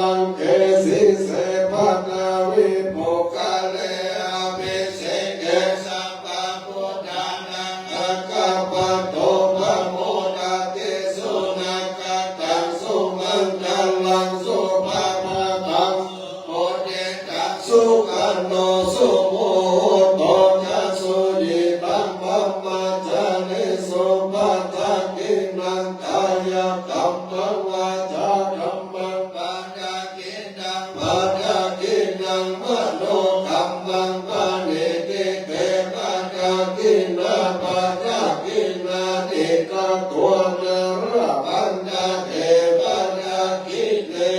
Aṅgī sīse paṭhavipokkhare abhiseke sabbabuddhānaṃ aggappatto pamodati. Sunakkhattaṃ sumaṅgalaṃ supabhātaṃ suhuṭṭhitaṃ sukhaṇo sumuhutto ca suyiṭṭhaṃ brahmacārisu. Padakkhiṇaṃ kāyakammaṃ vācākammaṃ padakkhiṇaṃ padakkhiṇaṃ manokammaṃ paṇidhī te padakkhiṇā. Padakkhiṇāni katvāna labhantatthe padakkhiṇe.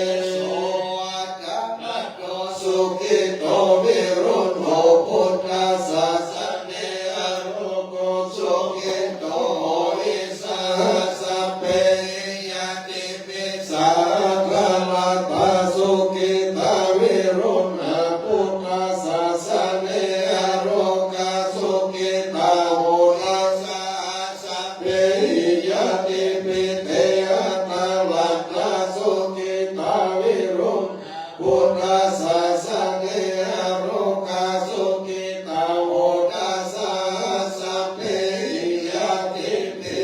Sukhito viruḷho buddhasāsane, arogo sukhito hohi saha sabbehi ñātibhi. Sahagatā sukhitā viruḷhā buddhasāsane, arogā sukhitā hoti saha sabbehi ñātibhi. Te atthaladdhā sukhitā viruḷhā buddhasāsane, arogā sukhitā hoti saha sabbehi ñātibhi.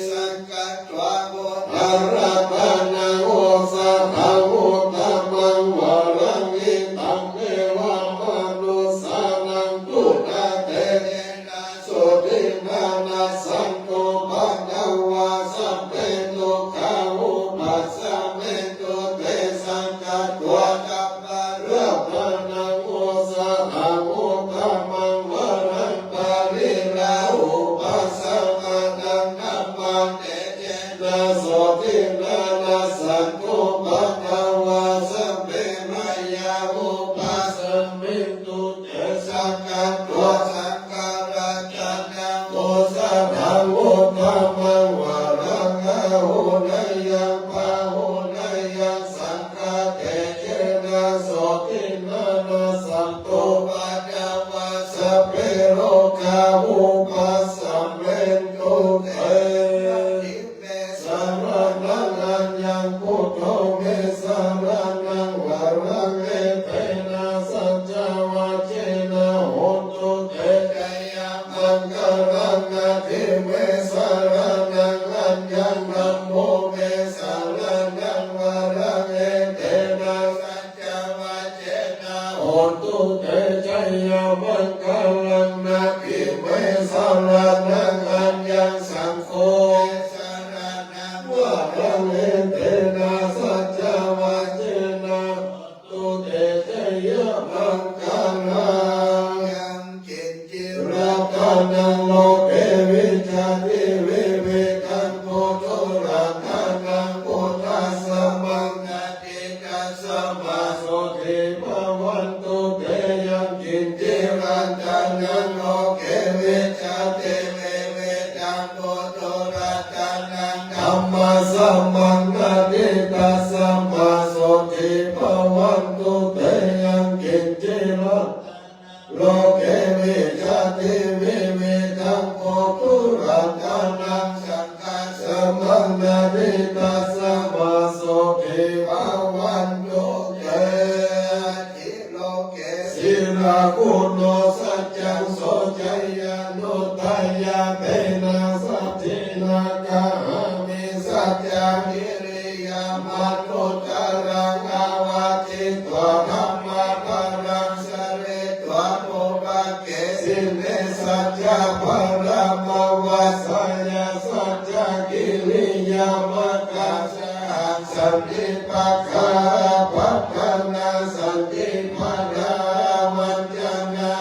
Sakkatvā buddharatanaṃ osadhaṃ uttamaṃ varaṃ hitaṃ devamanussānaṃ buddhatejena sotthinā nassantupaddavā sabbe dukkhā vūpasamentu te. Sakkatvā dhammaratanaṃ osadhaṃ uttamaṃ varaṃ pariḷāhūpasamanaṃ dhammate jena sotthinā nassantupaddavā sabbe bhayā vūpasamentu te. Sakkatvā saṅgharatanaṃ osadhaṃ uttamaṃ varaṃ āhuneyyaṃ pāhuneyyaṃ saṅghatejena sotthinā nassantupaddavā sabbe rogā vūpasamentu te. Natthi me saraṇaṃ aññaṃ buddho me saraṇaṃ varaṃ etena saccavajjena hotu te jayamaṅgalaṃ. Natthi me saraṇaṃ aññaṃ dhammo me saraṇaṃ varaṃ etena saccavajjena hotu te jayamaṅgalaṃ. Natthi me saraṇaṃ aññaṃ saṅgho me saraṇaṃ varaṃ etena saccavajjena hotu te jayamaṅgalaṃ. Yaṅkiñci ratanaṃ loke vijjati vividhaṃ puthu ratanaṃ buddhasamaṃ natthi tasmā sotthī bhavantu te. Yaṅkiñci ratanaṃ loke vijjati vividhaṃ puthu ratanaṃ dhammasamaṃ natthi tasmā sotthī bhavantu te. Yaṅkiñci ratanaṃ loke vijjati vividhaṃ puthu ratanaṃ saṅghasamaṃ natthi tasmā sotthī bhavantu te. Loke sīlaguṇo saccaṃ soceyyanuddayā tena saccena kāhāmi saccakiriyamanuttaraṃ āvajjitvā dhammabalaṃ saritvā pubba kesine saccabalamavassāya saccakiriyamakāsahaṃ santi pakkhā apattanā santi balā avañcanā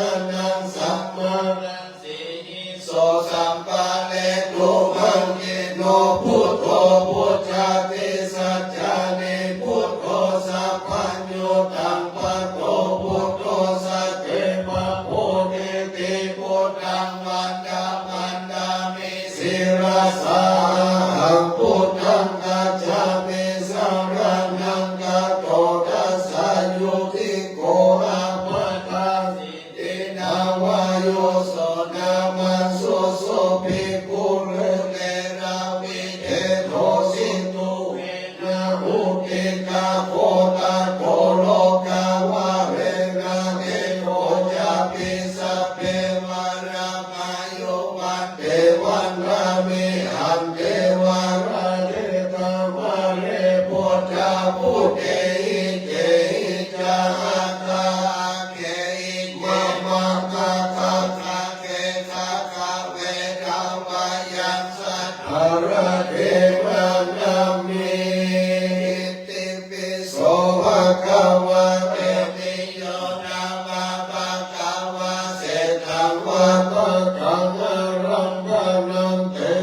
Saraṇaṃ sammāraṃ sīhiso sampare duvaṅgino buddho pujati saccāni buddho sabbaññutaṃ patto buddho sacce pabodheti buddhaṃ vandāmi sirasā ahaṃ buddhaṃ gacchāmi saraṇaṃ gato dasayu tikko apattasīti nāvāyo so nāmaṃ suso bhikkhū rū lerā vide dositu vena utikā kotha kolo kavalena te kocāpi sabbe vārā mayo vante vandāmi hante vārā te tamare buddha buddhe ikehi ca aggahi mama kakakake kakavedavayaṃ sattharate vandāmi. Itipi so bhagavā yo nāma bhagavā seṭṭhaṃ vata kaṃ ārammaṇaṃ te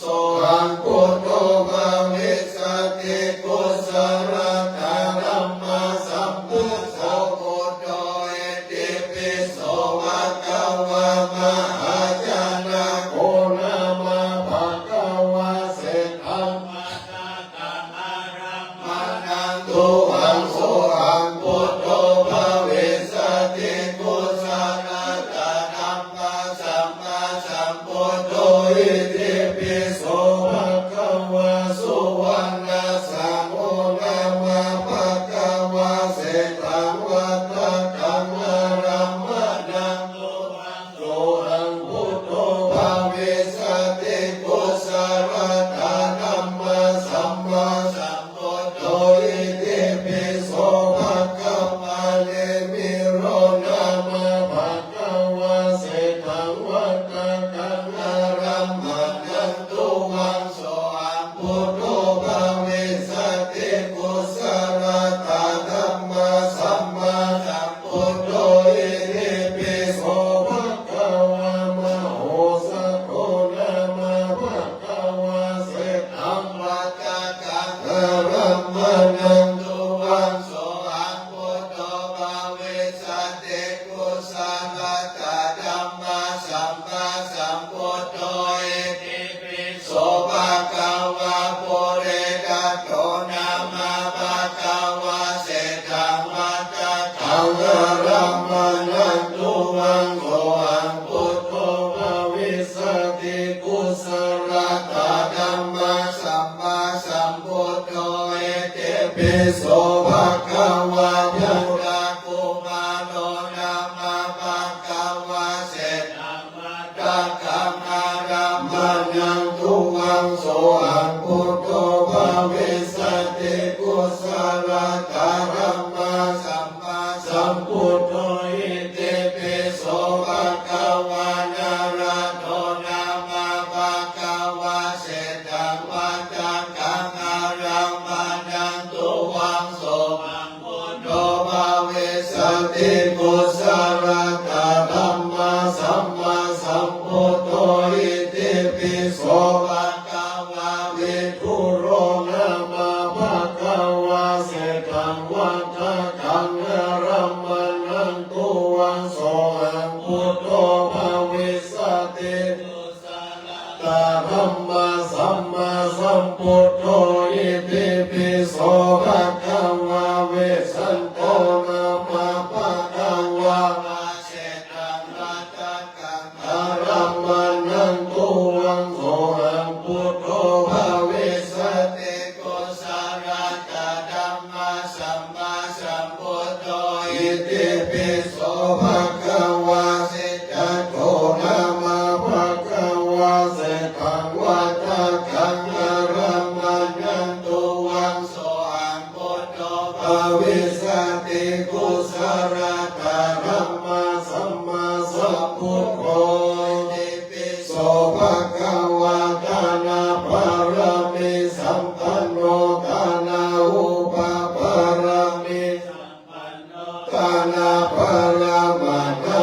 sohaṃ buddho bhavissati kusalā dhamma sammā sambuddho itipi so bhagavā mahāyāna ko nāma bhagavā seṭṭhaṃ vata kaṃ ārammaṇaṃ tuvaṃ sohaṃ buddho bhavissati kusalā dhamma sammā sambuddho itipi so bhagavā suvaṇṇassāno nāma bhagavā seṭṭhaṃ vata kaṃ ārammaṇaṃ tuvaṃ sohaṃ buddho bhavissati kusalā dhamma sammā sambuddho itipi so bhagavā nemiro nāma bhagavā seṭṭhaṃ vata kaṃ ārammaṇaṃ tuvaṃ sohaṃ buddho bhavissati kusalā dhamma sammā sambuddho itipi so bhagavā mahosato nāma bhagavā seṭṭhaṃ vata kaṃ ārammaṇaṃ tuvaṃ sohaṃ buddho bhavissati kusalā dhamma sammā sambuddho itipi so bhagavā puritatto nāma bhagavā seṭṭhaṃ vata kaṃ ārammaṇaṃ tuvaṃ sohaṃ buddho bhavissati kusalā dhamma sammā sambuddho itipi so bhagavā purakumāro nāma bhagavā seṭṭhaṃ vata kaṃ ārammaṇaṃ tuvaṃ sohaṃ buddho bhavissati kusalā dhamma sammā sambuddho itipi so bhagavā nārado nāma bhagavā seṭṭhaṃ vata kaṃ ārammaṇaṃ tuvaṃ sohaṃ buddho bhavissati kusalā dhamma sammā sambuddho itipi so bhagavā vidūro nāma bhagavā seṭṭhaṃ vata kaṃ ārammaṇaṃ tuvaṃ sohaṃ buddho bhavissati dhamma sammā sambuddho itipi so bhagavā vessantā nāma bhagavā seṭṭhaṃ vata kaṃ ārammaṇaṃ tuvaṃ sohaṃ buddho bhavissati kusalā dhamma sammā sambuddho itipi so bhagavā siddhattho nāma bhagavā seṭṭhaṃ vata kaṃ ārammaṇaṃ tuvaṃ sohaṃ buddho bhavissati kusalā dhamma sammā sambuddho itipi so bhagavā dāna pāramī sampanno dāna upapāramī sampanno dāna pāramātha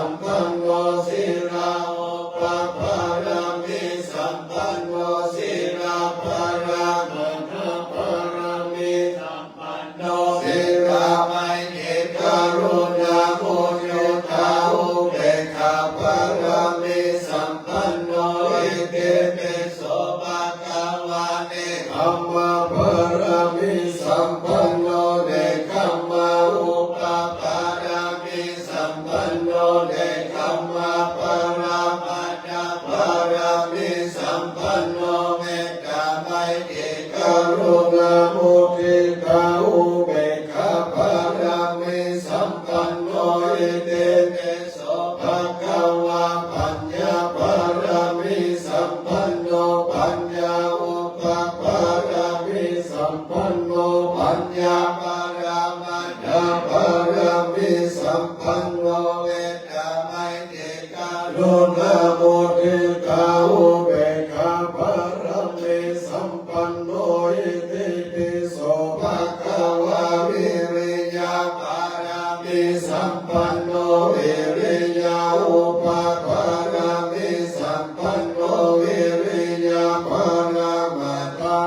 sampanno, sīla upapāramī sampanno, sīla paramattha pāramī sampanno, sīla maitrī karuṇā muditā upekkhā pāramī sampanno, itipi so bhagavā. Nekkhamma pāramī sampanno, nekkhamma upapāramī sampanno, nekkhamma paramattha pāramī sampanno, mettā maitrī karuṇā muditā upekkhā pāramī sampanno, itipi so bhagavā. Paññā pāramī sampanno, paññā upapāramī sampanno, paññā paramattha pāramī sampanno, mettā maitrī karuṇā muditā upekkhā pāramī sampanno, itipi so bhagavā. Viriya pāramī sampanno, viriya upapāramī sampanno, viriya paramattha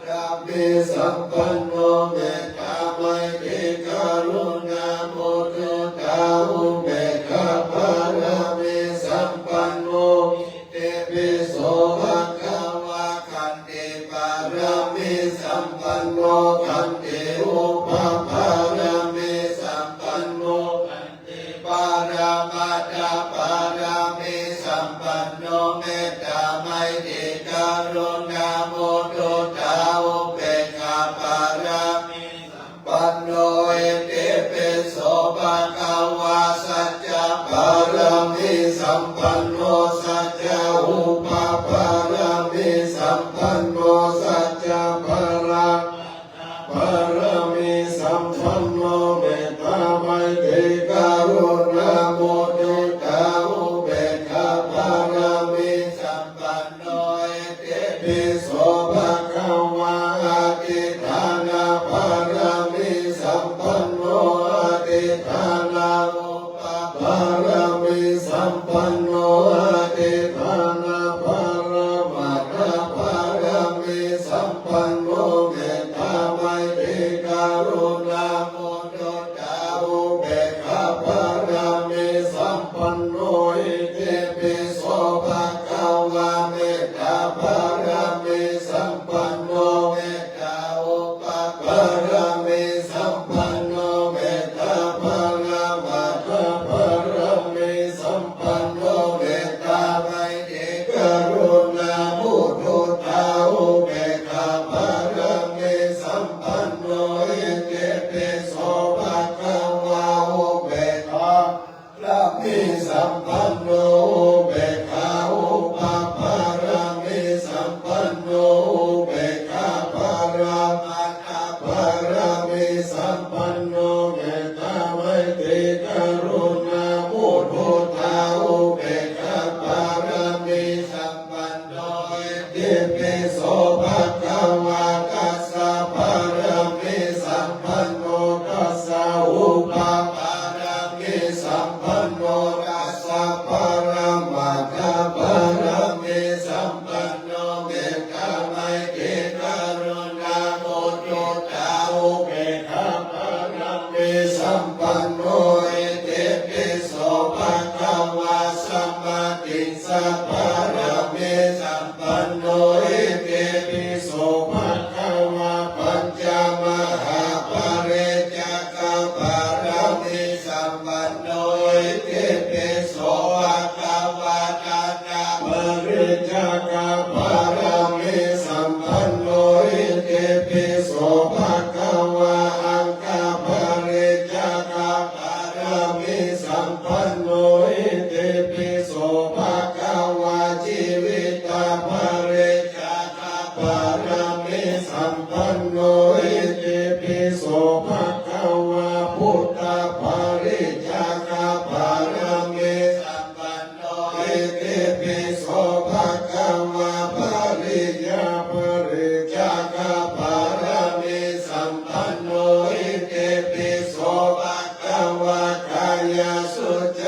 pāramī sampanno, mettā maitrī karuṇā muditā upekkhā pāramī sampanno, itipi so bhagavā. Khanti pāramī sampanno, khanti upapāramī sampanno, khanti paramattha pāramī sampanno, mettā maitrī karuṇā muditā upekkhā pāramī sampanno, itipi so bhagavā. Sacca pāramī sampanno, sacca upapāramī sampanno, sacca paramattha pāramī sampanno, mettā maitrī karuṇā muditā upekkhā pāramī sampanno, itipi so bhagavā. Adhiṭṭhāna pāramī sampanno, adhiṭṭhāna upapāramī sampanno, adhiṭṭhāna paramattha pāramī sampanno, mettā maitrī karuṇā muditā upekkhā pāramī sampanno, itipi so bhagavā. Mettā pāramī sampanno, mettā upapāramī sampanno, mettā paramattha pāramī sampanno, mettā maitrī karuṇā muditā upekkhā pāramī sampanno, itipi so bhagavā. Upekkhā pāramī sampanno, upekkhā upapāramī sampanno, upekkhā paramattha pāramī sampanno, mettā maitrī karuṇā muditā upekkhā pāramī sampanno, itipi so bhagavā. Dasa pāramī sampanno, dasa upapāramī sampanno, dasa paramattha pāramī sampanno, mettā maitrī karuṇā muditā upekkhā pāramī sampanno, itipi so bhagavā. Samādhi sa pāramī sampanno, itipi so bhagavā. Pañca mahāpariccāga pāramī sampanno, itipi so bhagavā. Dāna pariccāga pāramī sampanno, itipi so bhagavā. Aṅga pariccāga pāramī sampanno, itipi so bhagavā. Jīvita pariccāga pāramī sampanno, itipi so bhagavā. Buddha pariccāga pāramī sampanno, itipi so bhagavā. Pariññā pariccāga pāramī sampanno, itipi so bhagavā. Kāyasucca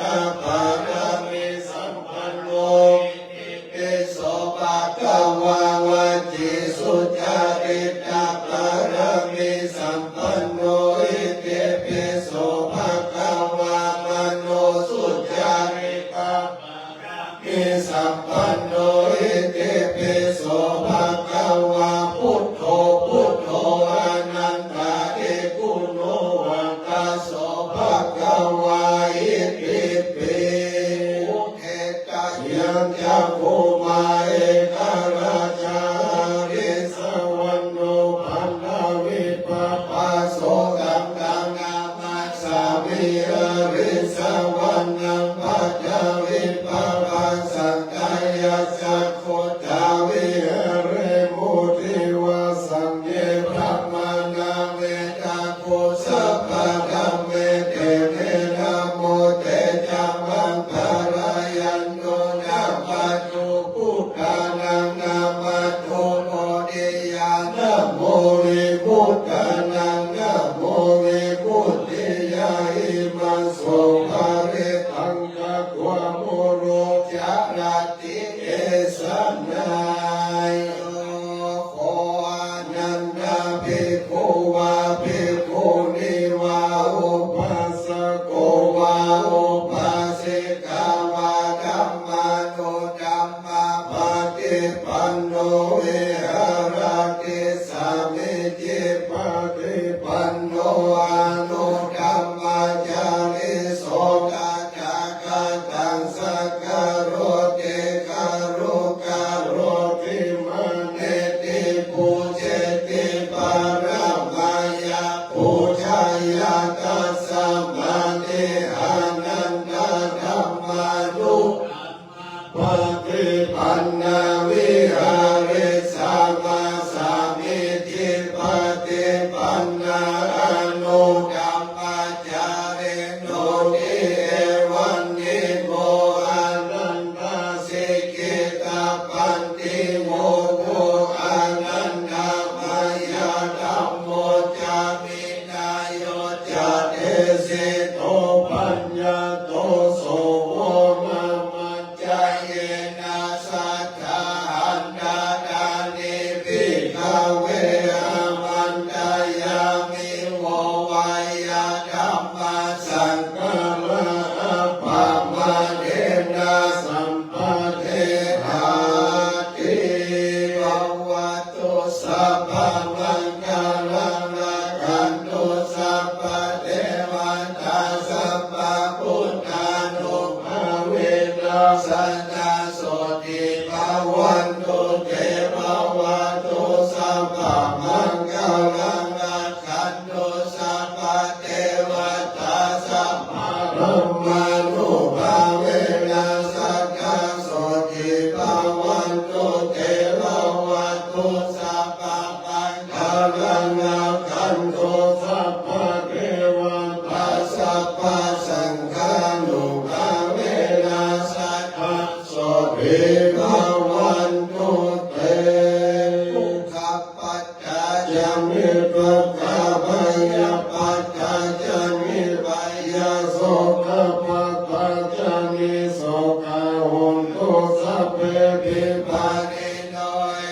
Caritapāramī sampanno itipi so bhagavā. Vacīsucaritapāramī sampanno itipi so bhagavā. Manosucaritapāramī sampanno itipi so bhagavā. Buddho buddho anantariguṇo vata so bhagavā itipi. Udetayañcakkhumā ekarājā harissavaṇṇo paṭhavippabhāso taṃ taṃ namassāmi harissavaṇṇaṃ paṭhavippabhāsaṃ. Tayajja guttā viharemu divā saṅghe brāhmaṇā vedagu sabbadhamme. Te me namo te ca maṃ pālayantu. Namatthu buddhānaṃ namatthu bodhiyā namo vimuttānaṃ namo vimuttiyā. Imaṃ so pharittaṃ katvā moro carati esanā. Yo kho anantā bhikkhu vā bhikkhunī vā upāsako vā upāsikā vā dhammānudhammapaṭipanno viharati sāmīcipaṭipanno anuddhammacārī so tathāgataṃ sakkaroti garukaroti māneti pūjeti pāramāya pūjāya. Tasmāti anantā dhammānu paṭipannā viharissāma sāmīcipaṭipannā anuddhammacārino. Ti evaṃ nimo anantā sikkhitabbanti. Mo kho anantamaya dhammo ca vinayo ca desito paññato so vo mama ca yena saddhahaṃ dadāmi bhikkhave āmantayāmi vo vāyadhammā saṅkhārā appamādena sampādeti. Bhavatu sabbamaṅgalaṃ rakkhantu sabbadevatā sabbabuddhānubhāvena sadā sotthī bhavantu te. Bhavatu sabbamaṅgalaṃ rakkhantu sabbadevatā sabbadhammānubhāvena sadā sotthī bhavantu te. Bhavatu sabbamaṅgalaṃ rakkhantu sabbadevatā sabbasaṅghānubhāvena sadā sotthī bhavantu te. Dukkhappattā ca niddukkhā bhayappattā ca nibbhayā sokappattā ca nissokā hontu sabbepi pāṇino.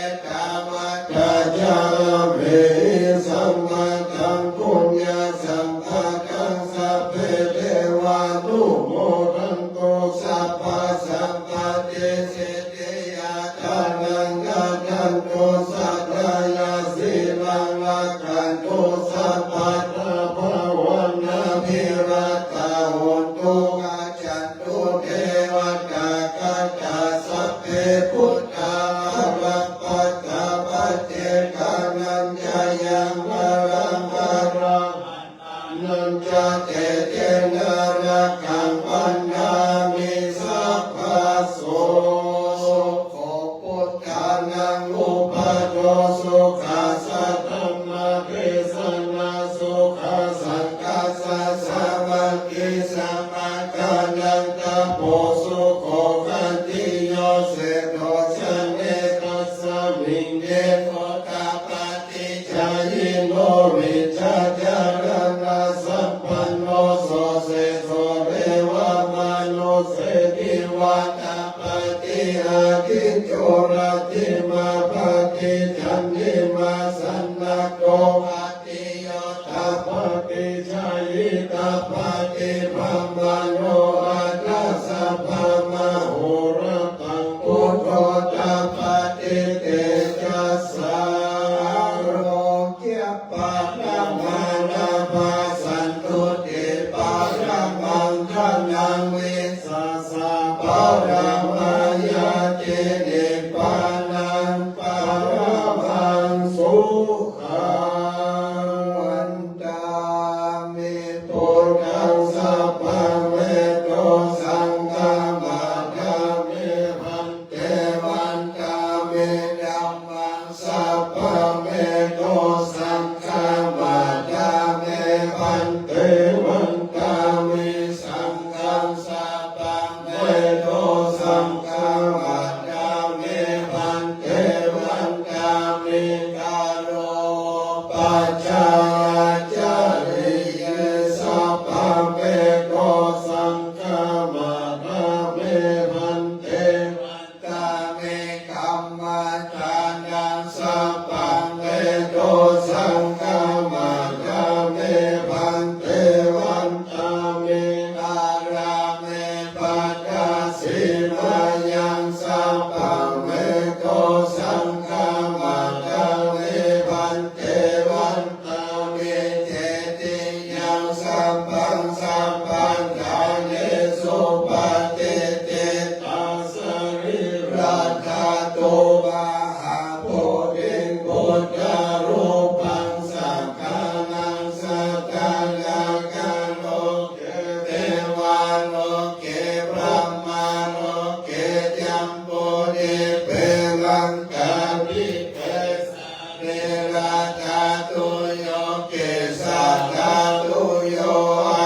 Ettāvatā ca amhehi sambhataṃ puññasampadaṃ sabbe devānumodantu sabbasampattisiddhiyā. Dānaṃ dadantu saddhāya sīlaṃ rakkhantu sabbadā bhāvanābhiratā hontu gacchantu devatāgatā. Sabbe buddhā balappattā paccekānañca yaṃ balaṃ arahantānañca tejena rakkhaṃ bandhāmi sabbaso. Sukho buddhānaṃ uppādo sukhā saddhammadesanā sukhā saṅghassa sāvattī samaggānaṃ tapo sukho khanti yo seṭṭho janetasmiṃ ye sotapatijayino vijjācaraṇasampanno so seṭṭho Vātapāti, ādicco rājimāpati, candimā sannaggo ādiyo tapati, jhāyī tapati, brāhmaṇo atha sabbamahorattaṃ, buddho tapati tejasā. Ārogyaparamā lābhā, santuṭṭhiparamaṃ dhanaṃ, vissāsaparamā ñāti, nibbānaṃ paramaṃ sukhaṃ. Vandāmi buddhaṃ, sabbaṃ me dosaṃ khamatha me bhante. Vandāmi dhammaṃ, sabbaṃ me dosaṃ khamatha me bhante. Vandāmi saṅghaṃ, sabbaṃ me dosaṃ khamatha me bhante. Vandāmi garopācayācariye, sabbaṃ me dosaṃ khamatha me bhante. Vandāmi kammaṭṭhānaṃ, sabbaṃ me dosaṃ khamatha me bhante. Vandāmi ārāme paṭhasīlayaṃ, sabbaṃ me dosaṃ khamatha me bhante. Vandāmi cetiyaṃ sabbaṃ sabbaṭṭhānesu patiṭṭhitā sarīradhātu, mahābodhiṃ buddharūpaṃ sakalaṃ sadā, nāgaloke devaloke brahmaloke jambudīpe laṅkādīpe sarīradhātuyo kesādhātuyo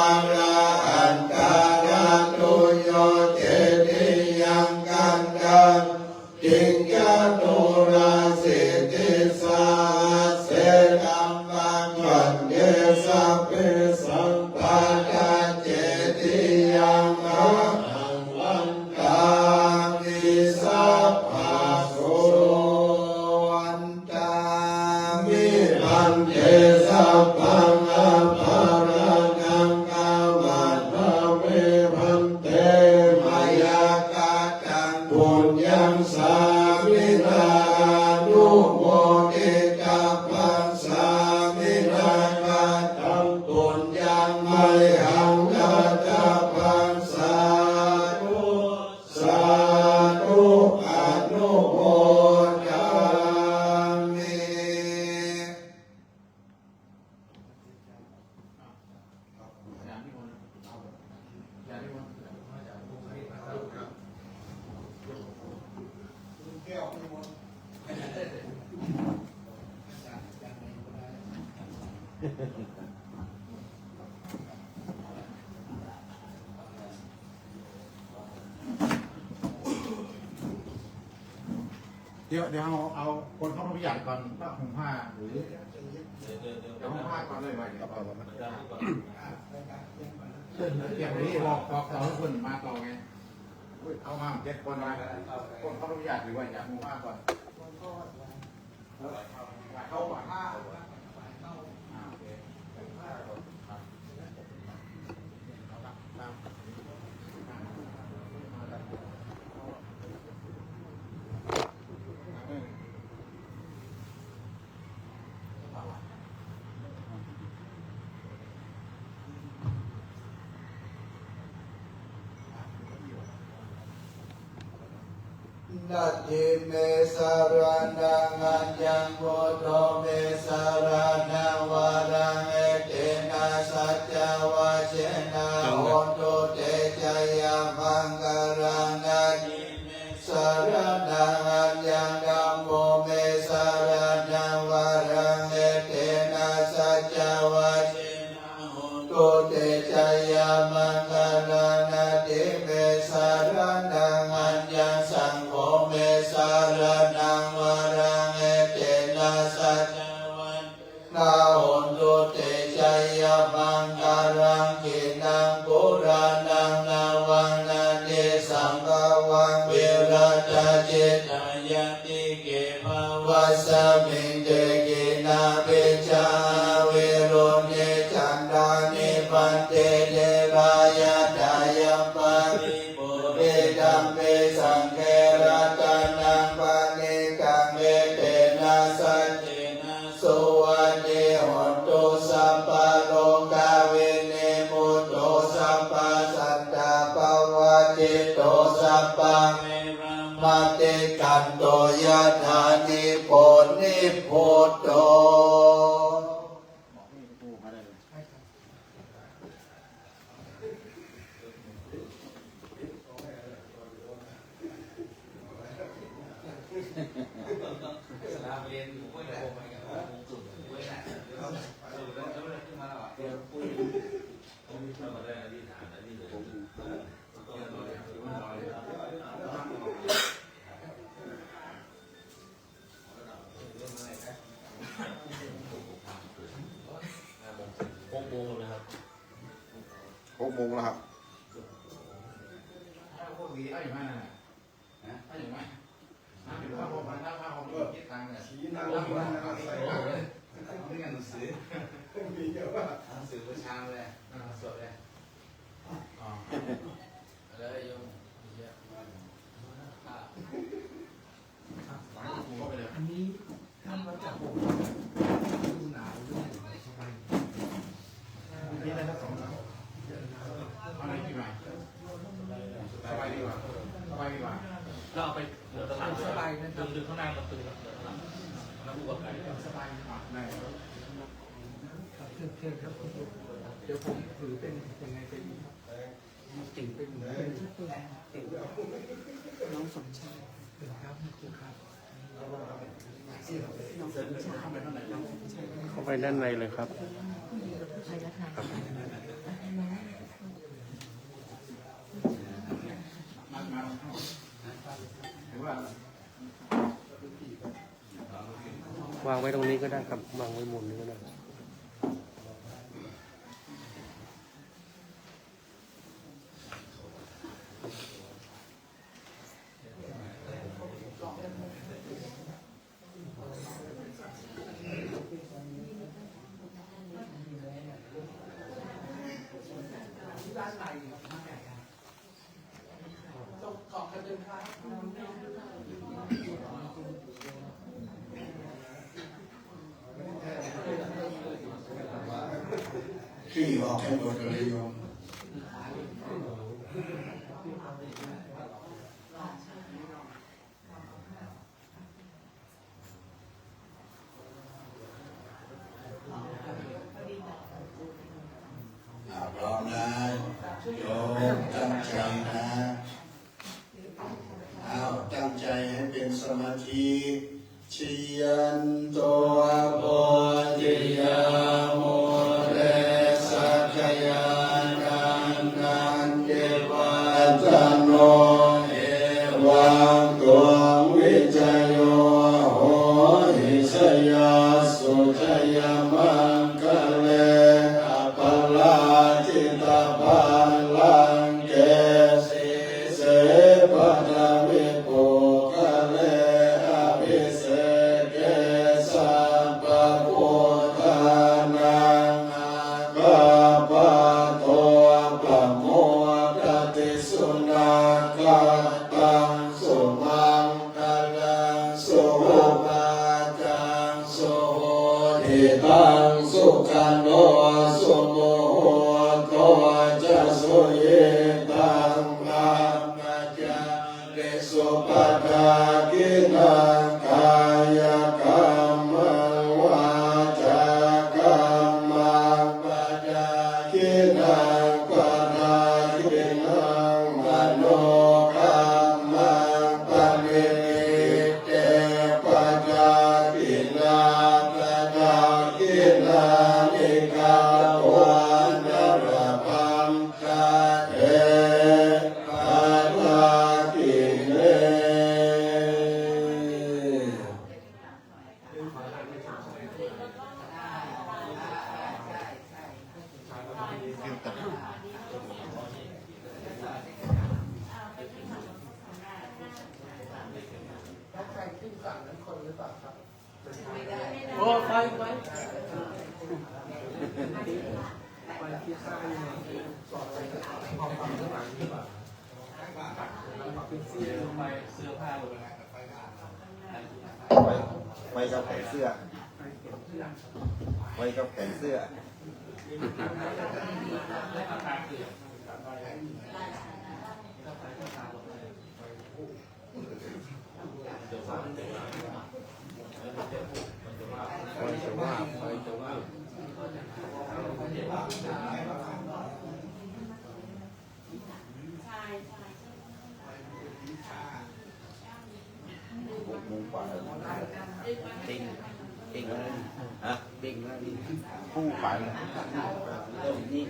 arahandhādhātuyo cetiyaṃ gandhabbodhiṃ caturāsītisahassekambaṃ, bhante sabbesaṃ paṭicchediyaṃ, ahaṃ vandāmi sabbaso. Vandāmi bhante sabbaṃ aparādhaṃ, khamatha me bhante, mayā kataṃ puññaṃ sāminā anumoditabbaṃ, sāminā kataṃ puññaṃ mayhaṃ dātabbaṃ, sādhu sādhu anumodāmi. เดี๋ยว เดี๋ยวเอา เอาคนเข้าร่วมพิธีก่อน ว่าห่มผ้าหรือ เดี๋ยว เดี๋ยว เดี๋ยว เดี๋ยวห่มผ้าก่อนเลย ไหว เดี๋ยวก่อน เตรียมนี้ บอก บอก บอกให้คนมาต่อไง อุ้ย เข้ามาเจ็ดคนนะ คนเข้าร่วมพิธีหรือว่าอยากห่มผ้าก่อน Natthi me saraṇaṃ aññaṃ, buddho me saraṇaṃ varaṃ, etena saccavajjena hotu te jayamaṅgalaṃ. Natthi me saraṇaṃ aññaṃ, dhammo me saraṇaṃ varaṃ, etena saccavajjena hotu te jayamaṅgalaṃ. Natthi me saraṇaṃ aññaṃ, saṅgho me saraṇaṃ varaṃ, etena saccavajjena hotu te jayamaṅgalaṃ. Khīṇaṃ purāṇaṃ navaṃ natthi to sabbā me rāmatikkanto yathā nibbō nibbutto. หกโมงแล้วครับ หกโมงแล้วครับ ชี้หน้าลงมาใส่หน้าเลย มีเยอะมาก หนังสือประชาเลย สวดเลย อ๋อ เลยโยม เยอะมาก อันนี้ท่านวัดจักรพงศ์ดูหนาวด้วย สบาย มีอะไรครับ สองหนาว เอาไหนกี่ใบ สบายดีกว่า สบายดีกว่า เราเอาไป เดี๋ยวตลาด สบายนะครับ ดึงๆ ข้างหน้าประตูครับ เดี๋ยวตลาด แล้วผู้ประกอบการ สบายนะครับ ได้ครับ เชิญครับ เดี๋ยวผมถือเป็นยังไงเป็น น้องสมชาย น้องสมชาย เข้าไปด้านในเลยครับ วางไว้ตรงนี้ก็ได้ครับ วางไว้มุมนี้ก็ได้ ขี้ออกให้หมดเลยโยม อ่า พร้อมนะ โยมตั้งใจนะ อ้าว ตั้งใจให้เป็นสมาธิ Jayanto bodhiyā mūle sakyānaṃ nandivaḍḍhano, evaṃ tvaṃ vijayo hohi jayassu jayamaṅgale, aparājitapallaṅke sīse paṭhavipokkhare abhiseke sabbabuddhānaṃ aggappatto pamodati. Sunakkhattaṃ sumaṅgalaṃ suhuṭṭhitaṃ suhuṭṭhitaṃ, sukhaṇo sumuhutto ca suyiṭṭhaṃ brahmacārisu, padakkhiṇaṃ kāyakammaṃ vācākammaṃ padakkhiṇaṃ, padakkhiṇaṃ manokammaṃ paṇidhī te padakkhiṇā, padakkhiṇāni katvāna labhantatthe padakkhiṇe. โอ้ ไป ไป ไป ไปกับแขนเสื้อ ไปกับแขนเสื้อ ไปกับแขนเสื้อ ไปกับแขนเสื้อ โมงกว่าแล้ว เด้ง เด้งแล้วนี่ ฮะ เด้งแล้วนี่ คู่ไปแล้ว นี่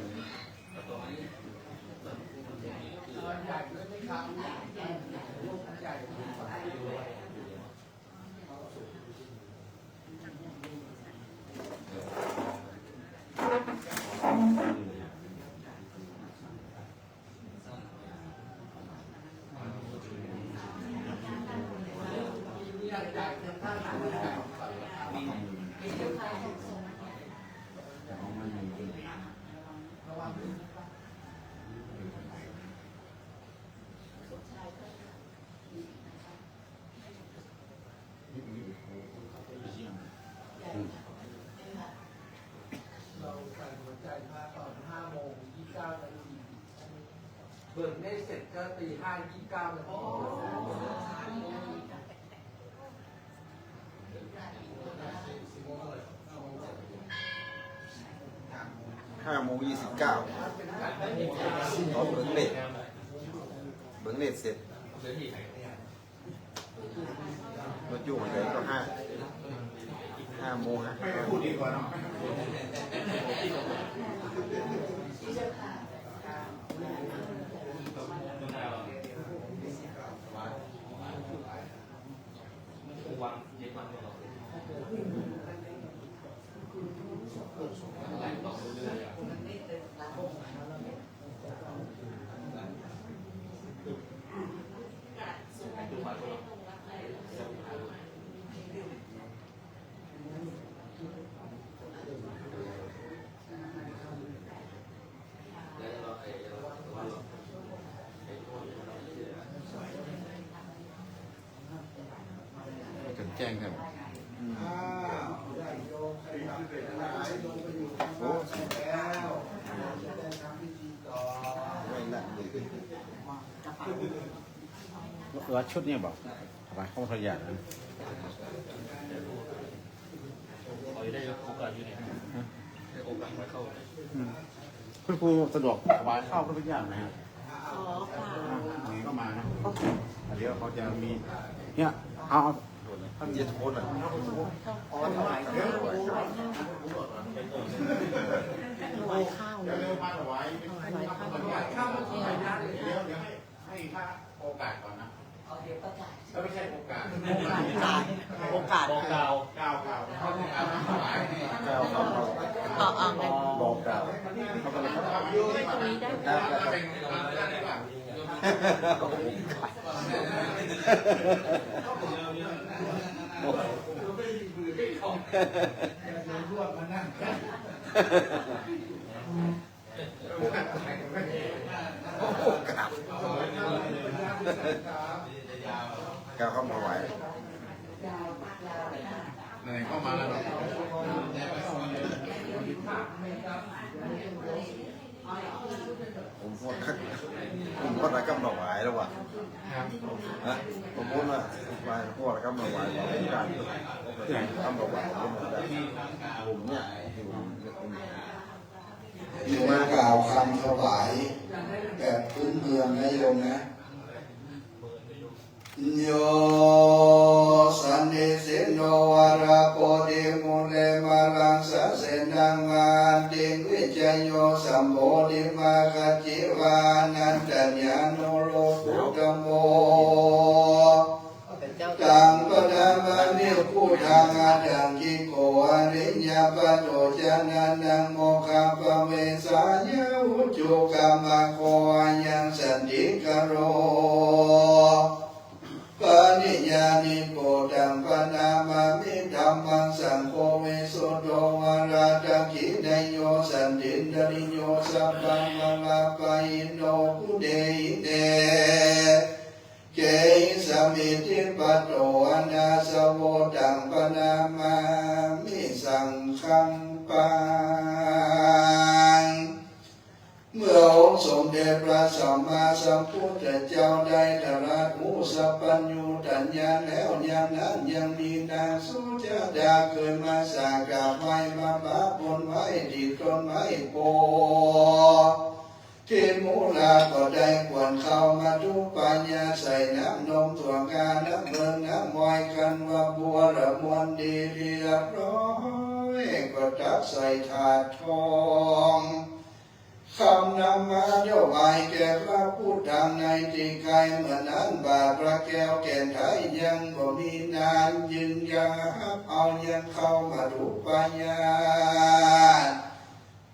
เราใส่หัวใจพระตอนห้าโมงยี่สิบเก้านาที เบิกเนตรเสร็จก็ตีห้ายี่สิบเก้านาที ห้าโมงยี่สิบเก้า ตอนเบิกเนตร เบิกเนตรเสร็จ รถอยู่ไหนก็ห้า ห้าโมงฮะ จนแจ้งครับ อืม อ้าว ได้โยมขยับไปหลาย ลงไปอยู่ข้างล่างแล้ว จะได้ทำพิธีต่อ ไม่ละเลย เออ ชุดนี้บอก ถวายข้าวพระยานะ เขาจะได้โอกาสอยู่นี่ ได้โอกาสมาเข้า อืม คุณครูสะดวกถวายข้าวพระยาไหมครับ อ๋อ ค่ะ อ่ะ ไหนก็มานะ เดี๋ยวเขาจะมี เนี่ย เอา เอา ท่านเจตโทษหน่อย อ๋อ ถวายข้าว ถวายข้าว เดี๋ยวเร็วมาถวาย ถวายข้าว เดี๋ยว เดี๋ยวให้ ให้พระโอกาสก่อนนะ เอ้า ไม่ใช่โอกาส โอกาส โอกาส บอกกล่าว กล่าว กล่าว กล่าว กล่าว เอา เอาไง บอกกล่าว เอาไปเลยครับ ไม่ตรงนี้ได้ไหม ครับ ครับ ครับ โอ้โห กล่าว กล่าวคำถวาย ไหนเข้ามาแล้วเนาะ ผมพูด ผมพูดอะไรกับหน่อไม้แล้ววะ ครับ ฮะ ผมพูดว่า หน่อไม้ ผมพูดอะไรกับหน่อไม้ ผมพูดอะไรกับหน่อไม้ ผมเนี่ย อยู่ อยู่ มากล่าวคำถวายแบบพื้นเมืองนะโยมนะ Yo sandhisinno varabodhimūle māraṃ sasenaṃ mahantiṃ, vijayo sambodhimāgacchi vāhanaṃ tayānuruddho dhammo. Taṃ paṇamāmi buddhaṃ aṭṭhaṅgiko ariyapatho janānaṃ mokkhappavesāya ujukamaggo ayaṃ santikaro. Paṇīyaṃ nibbutaṃ paṇamāmi dhammaṃ saṅgho visuddho varadakkhiṇeyyo santindriyo sabbamalappahīno guṇehi te. Gehi samiddhipatto anāsavo taṃ paṇamāmi saṅghaṃ paṃ. เมื่อองค์สมเด็จพระสัมมาสัมพุทธเจ้าได้ตรัสรู้สัพพัญญูตญาณแล้ว ยามนั้นยังมีนางสุชาดาเคยมาสักการะไหว้มาปะปนไว้ที่ต้นไม้โพธิ์ ที่มูลาก็ได้ควรเข้ามาทุปายาใส่น้ำนมถั่วงา น้ำเมืองน้ำมอยกันว่าบัวละมวลดีเรียบร้อยก็ตักใส่ถาดทอง คำนำมาถวายแก่พระพุทธังในที่ไกล เมื่อนั้นบาทพระแก้วแก่นไทยยังบ่มีนาน จึงยังรับเอายังเข้ามาทุปายา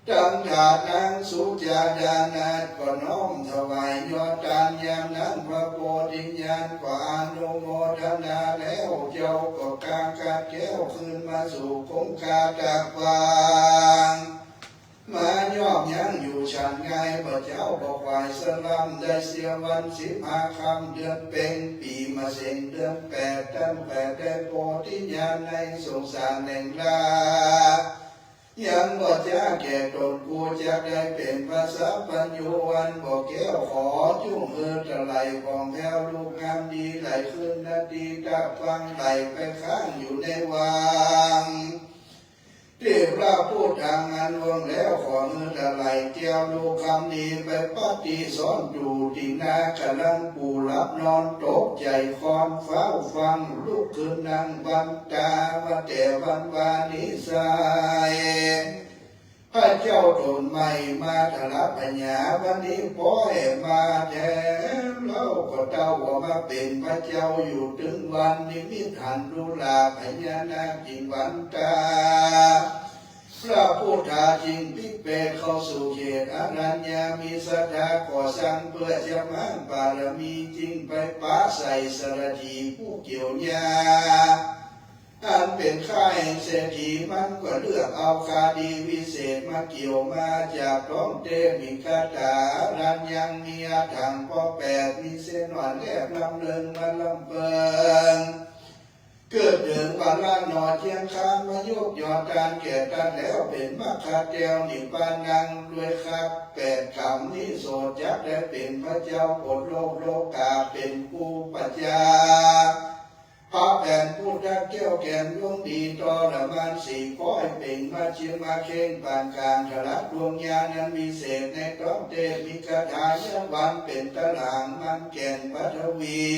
ตังถาดนางสุจาดานาถก็น้อมถวายยอดทาน ยามนั้นพระโพธิญาณก็อนุโมทนาแล้ว เจ้าก็กางขัดแก้วคืนมาสู่คงคาตะวัง มายอบยั้งอยู่ฉันไง พระเจ้าก็ขวายสลัม ได้เสียวันสิบห้าค่ำเดือนเพ็ญ ปีมะเสงเดือนแปด ตั้งแต่ได้โพธิญาณในสงสารแห่งรา ยังบ่จ้าแก่ตนผู้จักได้เป็นพระสัพพัญญู อันบ่แก้วขอจุ่งเอือตะไหลของแพ้วลูกงามดีไหลขึ้นนาทีตะฟังไหลไปข้างอยู่ในวัง ที่พระพุทธังอันวงแล้วขอเงือตะไหลแก้วลูกคำนี้ไปปฏิสอนอยู่ที่นากำลังผู้หลับนอนตกใจคอนฟ้าวฟังลุกขึ้นนั่งวันตาว่าแต่วันวานิสัย พระเจ้าตนใหม่มาถลาพญาวันนี้ป้อยมาแทนเล่าก็เต้าว่ามาเป็นพระเจ้าอยู่ถึงวันนิมิตหันดูลาพญานาคจิงวันตา พระพุทธาจิงพิเปกเข้าสู่เขตอรัญญามีศรัทธาก่อสร้างเพื่อจะมั่งบารมีจิงไปปะใส่สารถีผู้เกี่ยวญา อันเป็นข้าแห่งเศรษฐีมันก็เลือกเอาคาดีวิเศษมาเกี่ยวมาจากท้องเทพมีคาถารันยังมีอาถังปอแปดมีเส้นหวานแลบลำเลิงมาลำเปิง เกิดถึงวันละหนอเที่ยงคานมายกยอดทานแก่ท่านแล้วเป็นมรรคแก้วนิพพานังด้วยคักแปดคำนี้โสดจักได้เป็นพระเจ้าโปรดโลกโลกาเป็นผู้ประจา พระแผ่นพุทธแก้วแก่นดวงดีทรมานสี่ก้อยเป่งมาเชียงมาเข่งปานกลางทะลักดวงญาณอันวิเศษในท้องเทพมีคาถายักษ์วันเป็นตะหลางมันแก่นปฐวี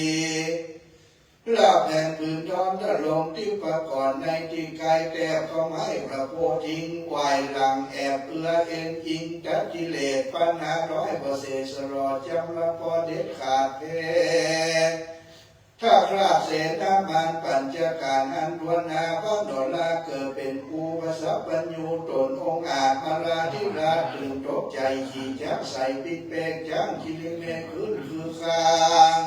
ลาบแห่งผืนท้อนทะลงที่ประกอนในที่ไกลแทบเข้าไม้พระโพธิ์ทิ้งไหวหลังแอบเอื้อเอ็นอิงตัดกิเลสปัญหาร้อยบ่เสสลอดจำละพอเด็ดขาดเพ ถ้าคราบเสนามานปัญจการอันทวนหาพระนรกเกิดเป็นภูพระสัพพัญญูตนองค์อาจมาลาธิราชตื่นตกใจขี่จักรใส่ปิดเปกจ้างคิริเมฆขึ้นคือคาง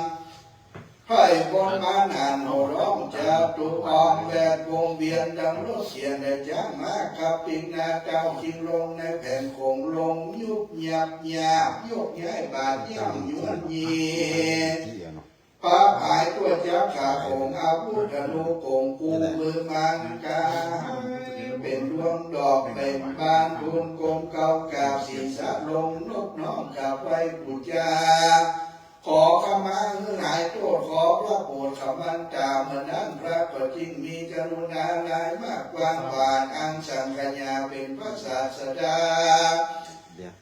ไพร่บนมานานโห่ร้องจาตุอองแวดวงเวียนดังรถเสียนและจ้างมาขับปิงนาเจ้าคิงลงในแผ่นโขงลงยุบยับยาบยกย้ายบาดย่ำยวนยี ปาบหายตัวจักขาของอาวุธธนูโกงกูมือมังกา เป็นดวงดอกเป็นบานทุนกลมเกากราบศีรษะลงนกน้อมกราบไหว้ปูจา ขอขมาหื้อหายโทษขอพระโปรดขมันตาเมื่อนั้นพระก็จึงมีกรุณาหลายมากกว้างขวางอังสังขยาเป็นพระศาสดา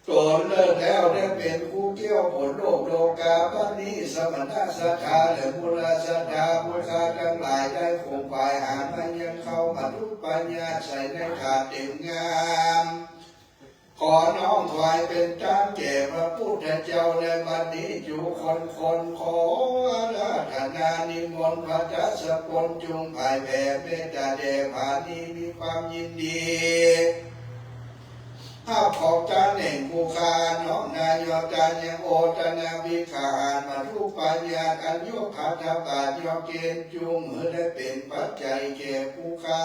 ตนเลิศแล้วได้เป็นผู้เที่ยวผลโลกโลกาบัดนี้สมณะศรัทธาและมูลศรัทธาผู้ข้าทั้งหลายได้คงฝ่ายหามายังเข้ามาทุกปัญญาใส่ในถาดเต็มงาม ขอน้อมถวายเป็นทานแก่พระพุทธเจ้าและบัดนี้จุคนคนขออาราธนานิมนต์พระทัสสะพลจุงผายแผ่เมตตาแด่ผานี้มีความยินดี ข้าขอจานแห่งผู้ข้าน้อมนายอจานยังโอตนาวิขารมาทุกปายาตอันยกขัตถบาตยอเกณฑ์จุงเมื่อได้เป็นปัจจัยแก่ผู้ข้า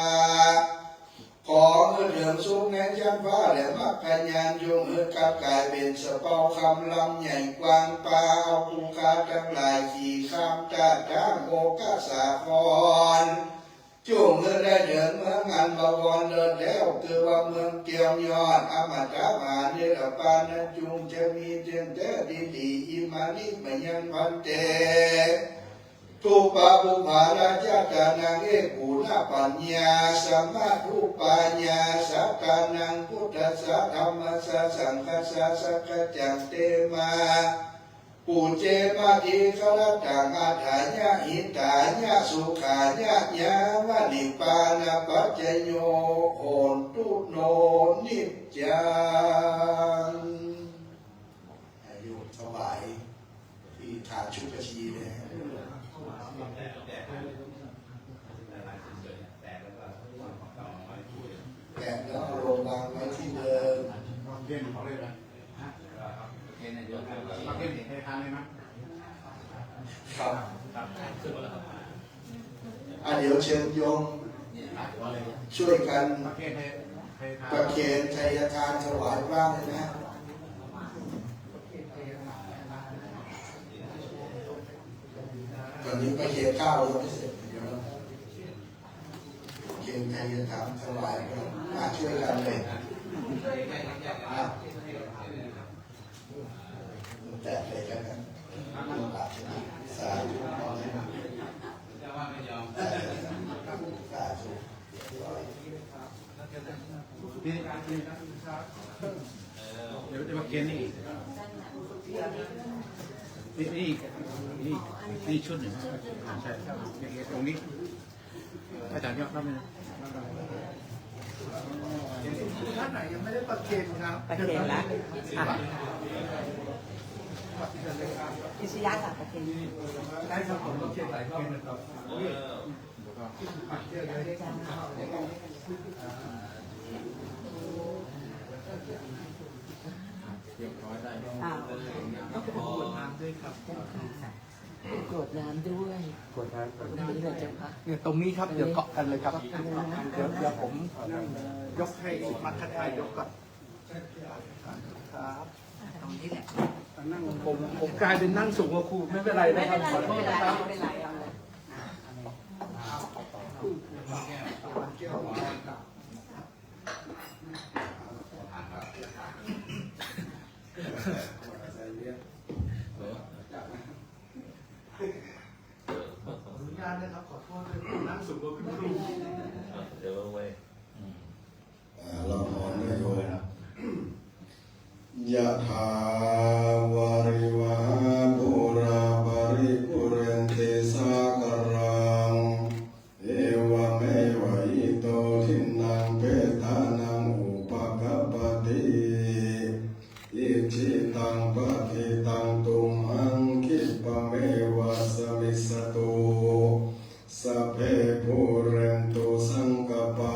ขอเมื่อเถิงสุขในชั้นฟ้าและมรรคญาณจุงเมื่อกลับกลายเป็นสะเปาคำลำใหญ่กว้างปาเอาผู้ข้าทั้งหลายขี่ข้ามตาดทางโอคสาคร จุ่งเมื่อได้เดินเมืองอันบวรเลิศแล้วคือว่าเมืองแก้วยอดอมตะมหานิรปานนั้นจุ่งจะมีเตียงแท้ดีดีอิมานิมยังพันเต Rūpabubbārajatanaṃ ekūnapaññāsamathūpāyāsakānaṃ buddhassa dhammassa saṅghassa sakkaccaṃ tema pūjema dīgharattaṃ atthāya hitāya sukhāya yāvanibbānapaccayo hotu no niccaṃ. โยมถวายที่ฐานชุกชีนะฮะ แตกแล้วเอาลงวางไว้ที่เดิม ครับ อ่ะ เดี๋ยวเชิญโยมช่วยกันประเคนไทยทานถวายพระเลยนะ ตอนนี้ประเคนข้าวยังไม่เสร็จ เดี๋ยวเราประเคนไทยทานถวายพระ อ่ะ ช่วยกันเลย อ่ะ แตกเลยแล้วกัน สาธุ สาธุ สาธุ นี่ นี่ เดี๋ยว เดี๋ยวมาเกณฑ์นี่อีก นี่ นี่อีก นี่อีก นี่ชุดหนึ่ง ใช่ นี่ ตรงนี้ อาจารย์ยอดรับไหมนะ ท่านไหนยังไม่ได้ประเคนครับ ประเคนละ อ่ะ อิสยาค่ะ ประเคน ได้ครับ ผมประเคนหลายรอบนะครับ เรียบร้อยได้ อ่า ต้องกรวดน้ำด้วยครับ กรวดน้ำด้วย กรวดน้ำ ตรงนี้เลยเจ้าค่ะ เนี่ย ตรงนี้ครับ เดี๋ยวเกาะกันเลยครับ เกาะกันเลยนะ เดี๋ยว เดี๋ยวผมยกให้มัคคทายกก่อน ครับ ตรงนี้แหละ ผม ผมกลายเป็นนั่งสูงกว่าครู ไม่เป็นไรนะครับ ไม่เป็นไร ขอโทษนะครับ ไม่เป็นไร ไม่เป็นไร เอาเลย ขออนุญาตนะครับ ขอโทษด้วย นั่งสูงกว่าคุณครู เดี๋ยวเว้ย อ่า เราพร้อมแล้วโยม Yathā vārivahā pūrā paripūrenti sāgaraṃ. Evameva ito dinnaṃ petānaṃ upakappati. Icchitaṃ patthitaṃ tumhaṃ khippameva samijjhatu. Sabbe pūrentu saṅkappā,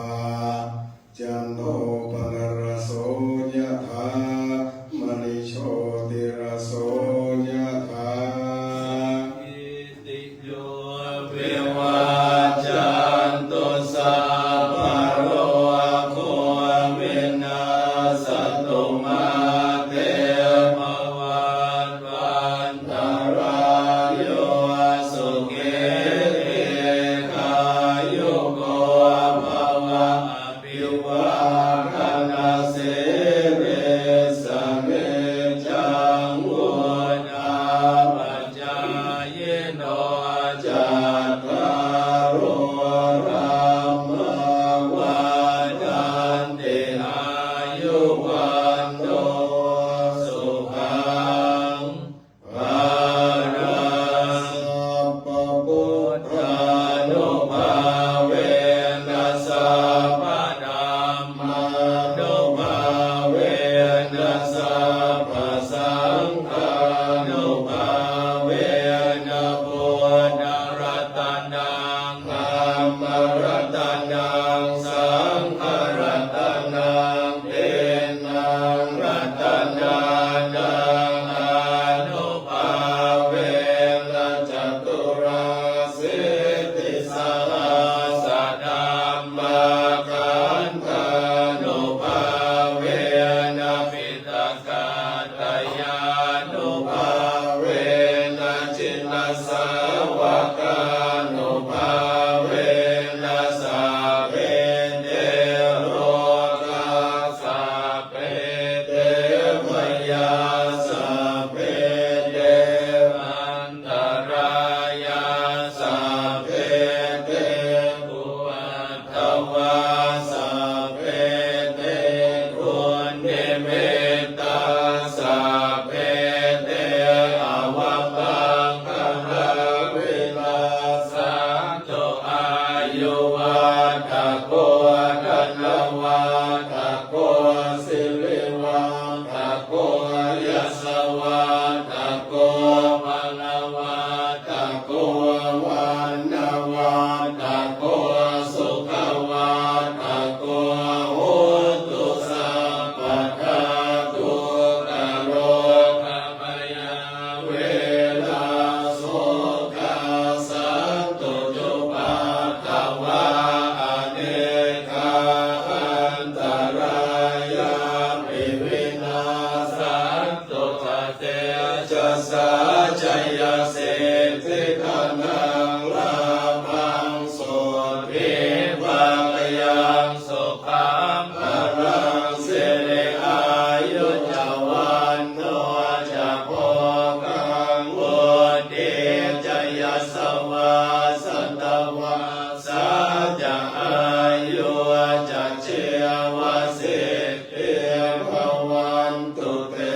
cando paṇṇaraso yathā, maṇi jotiraso yathā. Sabbītiyo vivajjantu, sabbarogo vinassatu, mā te bhavatvan- tarāyo, sukhī dīghā jayasiddhi dhanaṃ lābhaṃ sotthi bhāgyaṃ sukhaṃ balaṃ siri āyu ca vaṇṇo ca bhogaṃ vuḍḍhī ca yasavā satavassā ca āyū ca jīvasiddhī bhavantu te.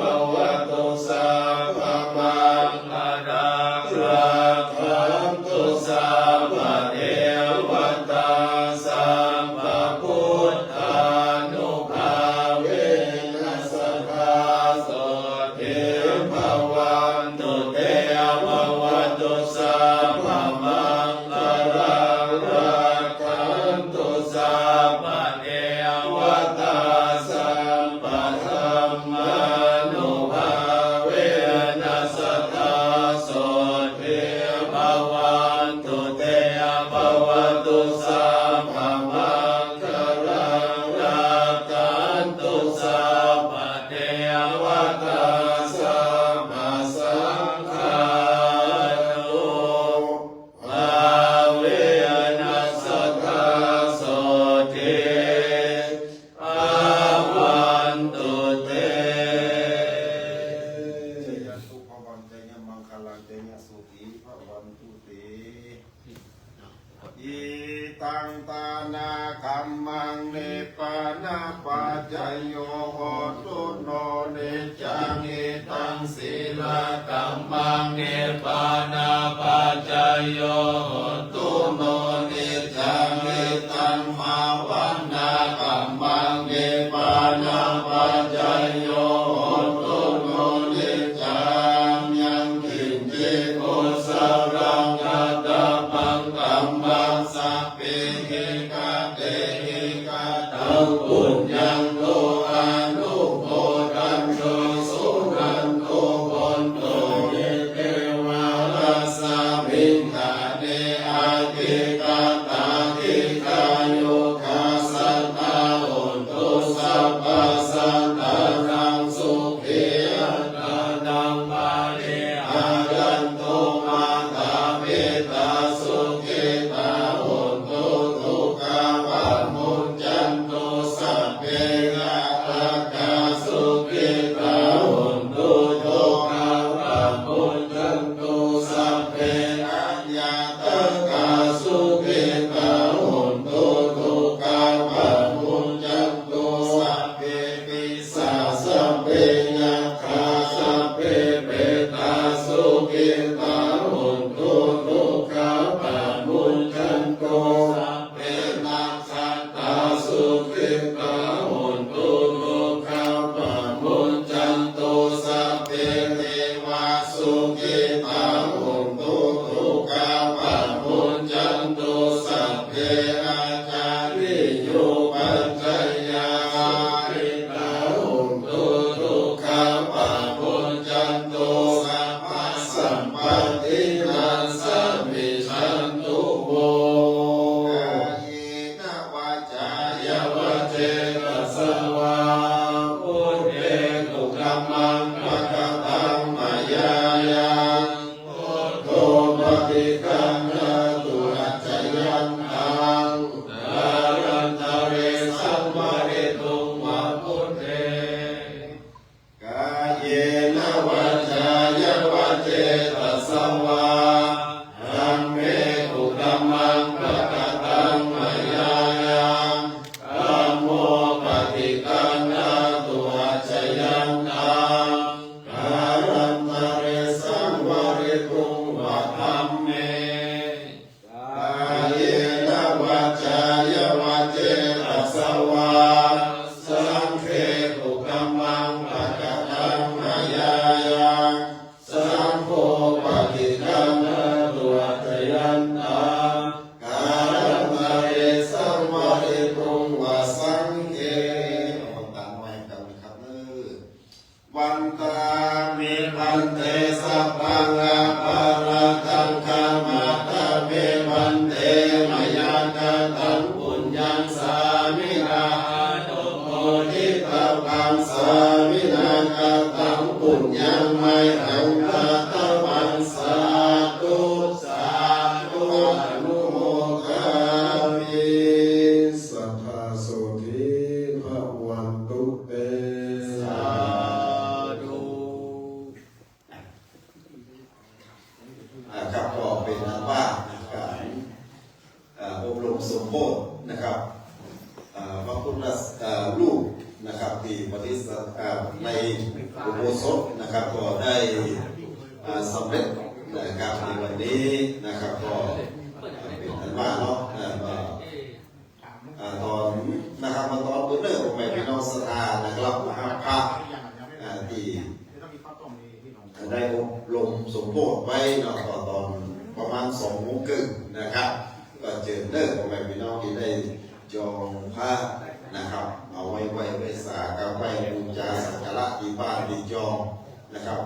Bhavatu sabbamaṅgalaṃ rakkhantu sabbadevatā sabbabuddhānubhāvena sadā sotthī bhavantu te. Bhavatu sabbamaṅgalaṃ rakkhantu sabbadevatā sabbadhammānubhāvena sadā sotthī bhavantu te. Bhavatu sabbamaṅgalaṃ rakkhantu sabbadevatā sabbasaṅghānubhāvena sadā sotthī bhavantu te. Jayantu bhavantajayamaṅgalañjayasotthī bhavantu te. Idaṃ dānakammaṃ nibbānapaccayo hotu no niccaṃ. Idaṃ sīlakammaṃ nibbānapaccayo hotu no niccaṃ. Idaṃ bhāvanākammaṃ nibbānapaccayo hotu no niccaṃ. Yaṅkiñci kusalaṃ kattabbaṃ kammaṃ sabbehi katehi kataṃ puññaṃ no anumodantu suṇantu bhonto ye devalā asmiṃ ṭhāne adhigatā dīghāyukā sadā hontu sabbasaṅghānaṃ sukhī attānaṃ pariharantu. Mātā pitā sukhitā hontu dukkhā pamuñcantu sabbe ñātakā sukhitā hontu dukkhā pamuñcantu sabbe aññātakā sukhitā hontu dukkhā pamuñcantu sabbe pisā sabbe yakkhā sabbe petā sukhitā hontu dukkhā pamuñcantu sabbe nakkhattā sukhitā hontu dukkhā pamuñcantu sabbe devā sukhitā hontu dukkhā pamuñcantu sabbe ācariyūpaṭṭhāyā sukhitā hontu dukkhā pamuñcantu sabbasampattīnaṃ samijjhantu vo. Kāyena vācāya va cetasā vā buddhe kukammaṃ pakataṃ mayā yaṃ buddho paṭiggaṇhatu accayantaṃ kālantare saṃvarituṃ va buddhe. Kāyena vācāya va cetasā vā dhamme kukammaṃ pakataṃ mayā yaṃ dhammo paṭiggaṇhatu accayantaṃ kālantare saṃvarituṃ va dhamme. Kāyena vācāya va cetasā vā saṅghe kukammaṃ pakataṃ mayā yaṃ saṅgho paṭiggaṇhatu accayantaṃ kālantare saṃvarituṃ va saṅghe. เอาตามไว้กันนะครับเด้อ Vandāmi bhante sabbaṃ aparādhaṃ khamatha me bhante. Mayā kataṃ puññaṃ sāminā anumoditabbaṃ, sāminā kataṃ puññaṃ mayhaṃ dātu ครับ ก็ได้อ่าสำเร็จนะครับในวันนี้นะครับ ก็เป็นอันว่าเนาะอ่าก็อ่าตอนนะครับมาตอนมื้อเนิ่น พ่อแม่พี่น้องศรัทธานะครับ มาหาพระอ่าที่ได้อบรมสมโภชไว้เนาะ ก็ตอนประมาณสองโมงครึ่งนะครับ ก็เจิญเด้อ พ่อแม่พี่น้องที่ได้จองพระนะครับ เอาไว้ไหว้ไหว้สา กับไหว้บูชาสักการะที่บ้านที่จองนะครับ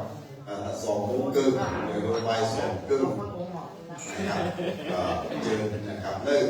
อ่าสองโมงครึ่ง หรือบ่ายสองครึ่งนะครับ ก็เจิญนะครับเด้อ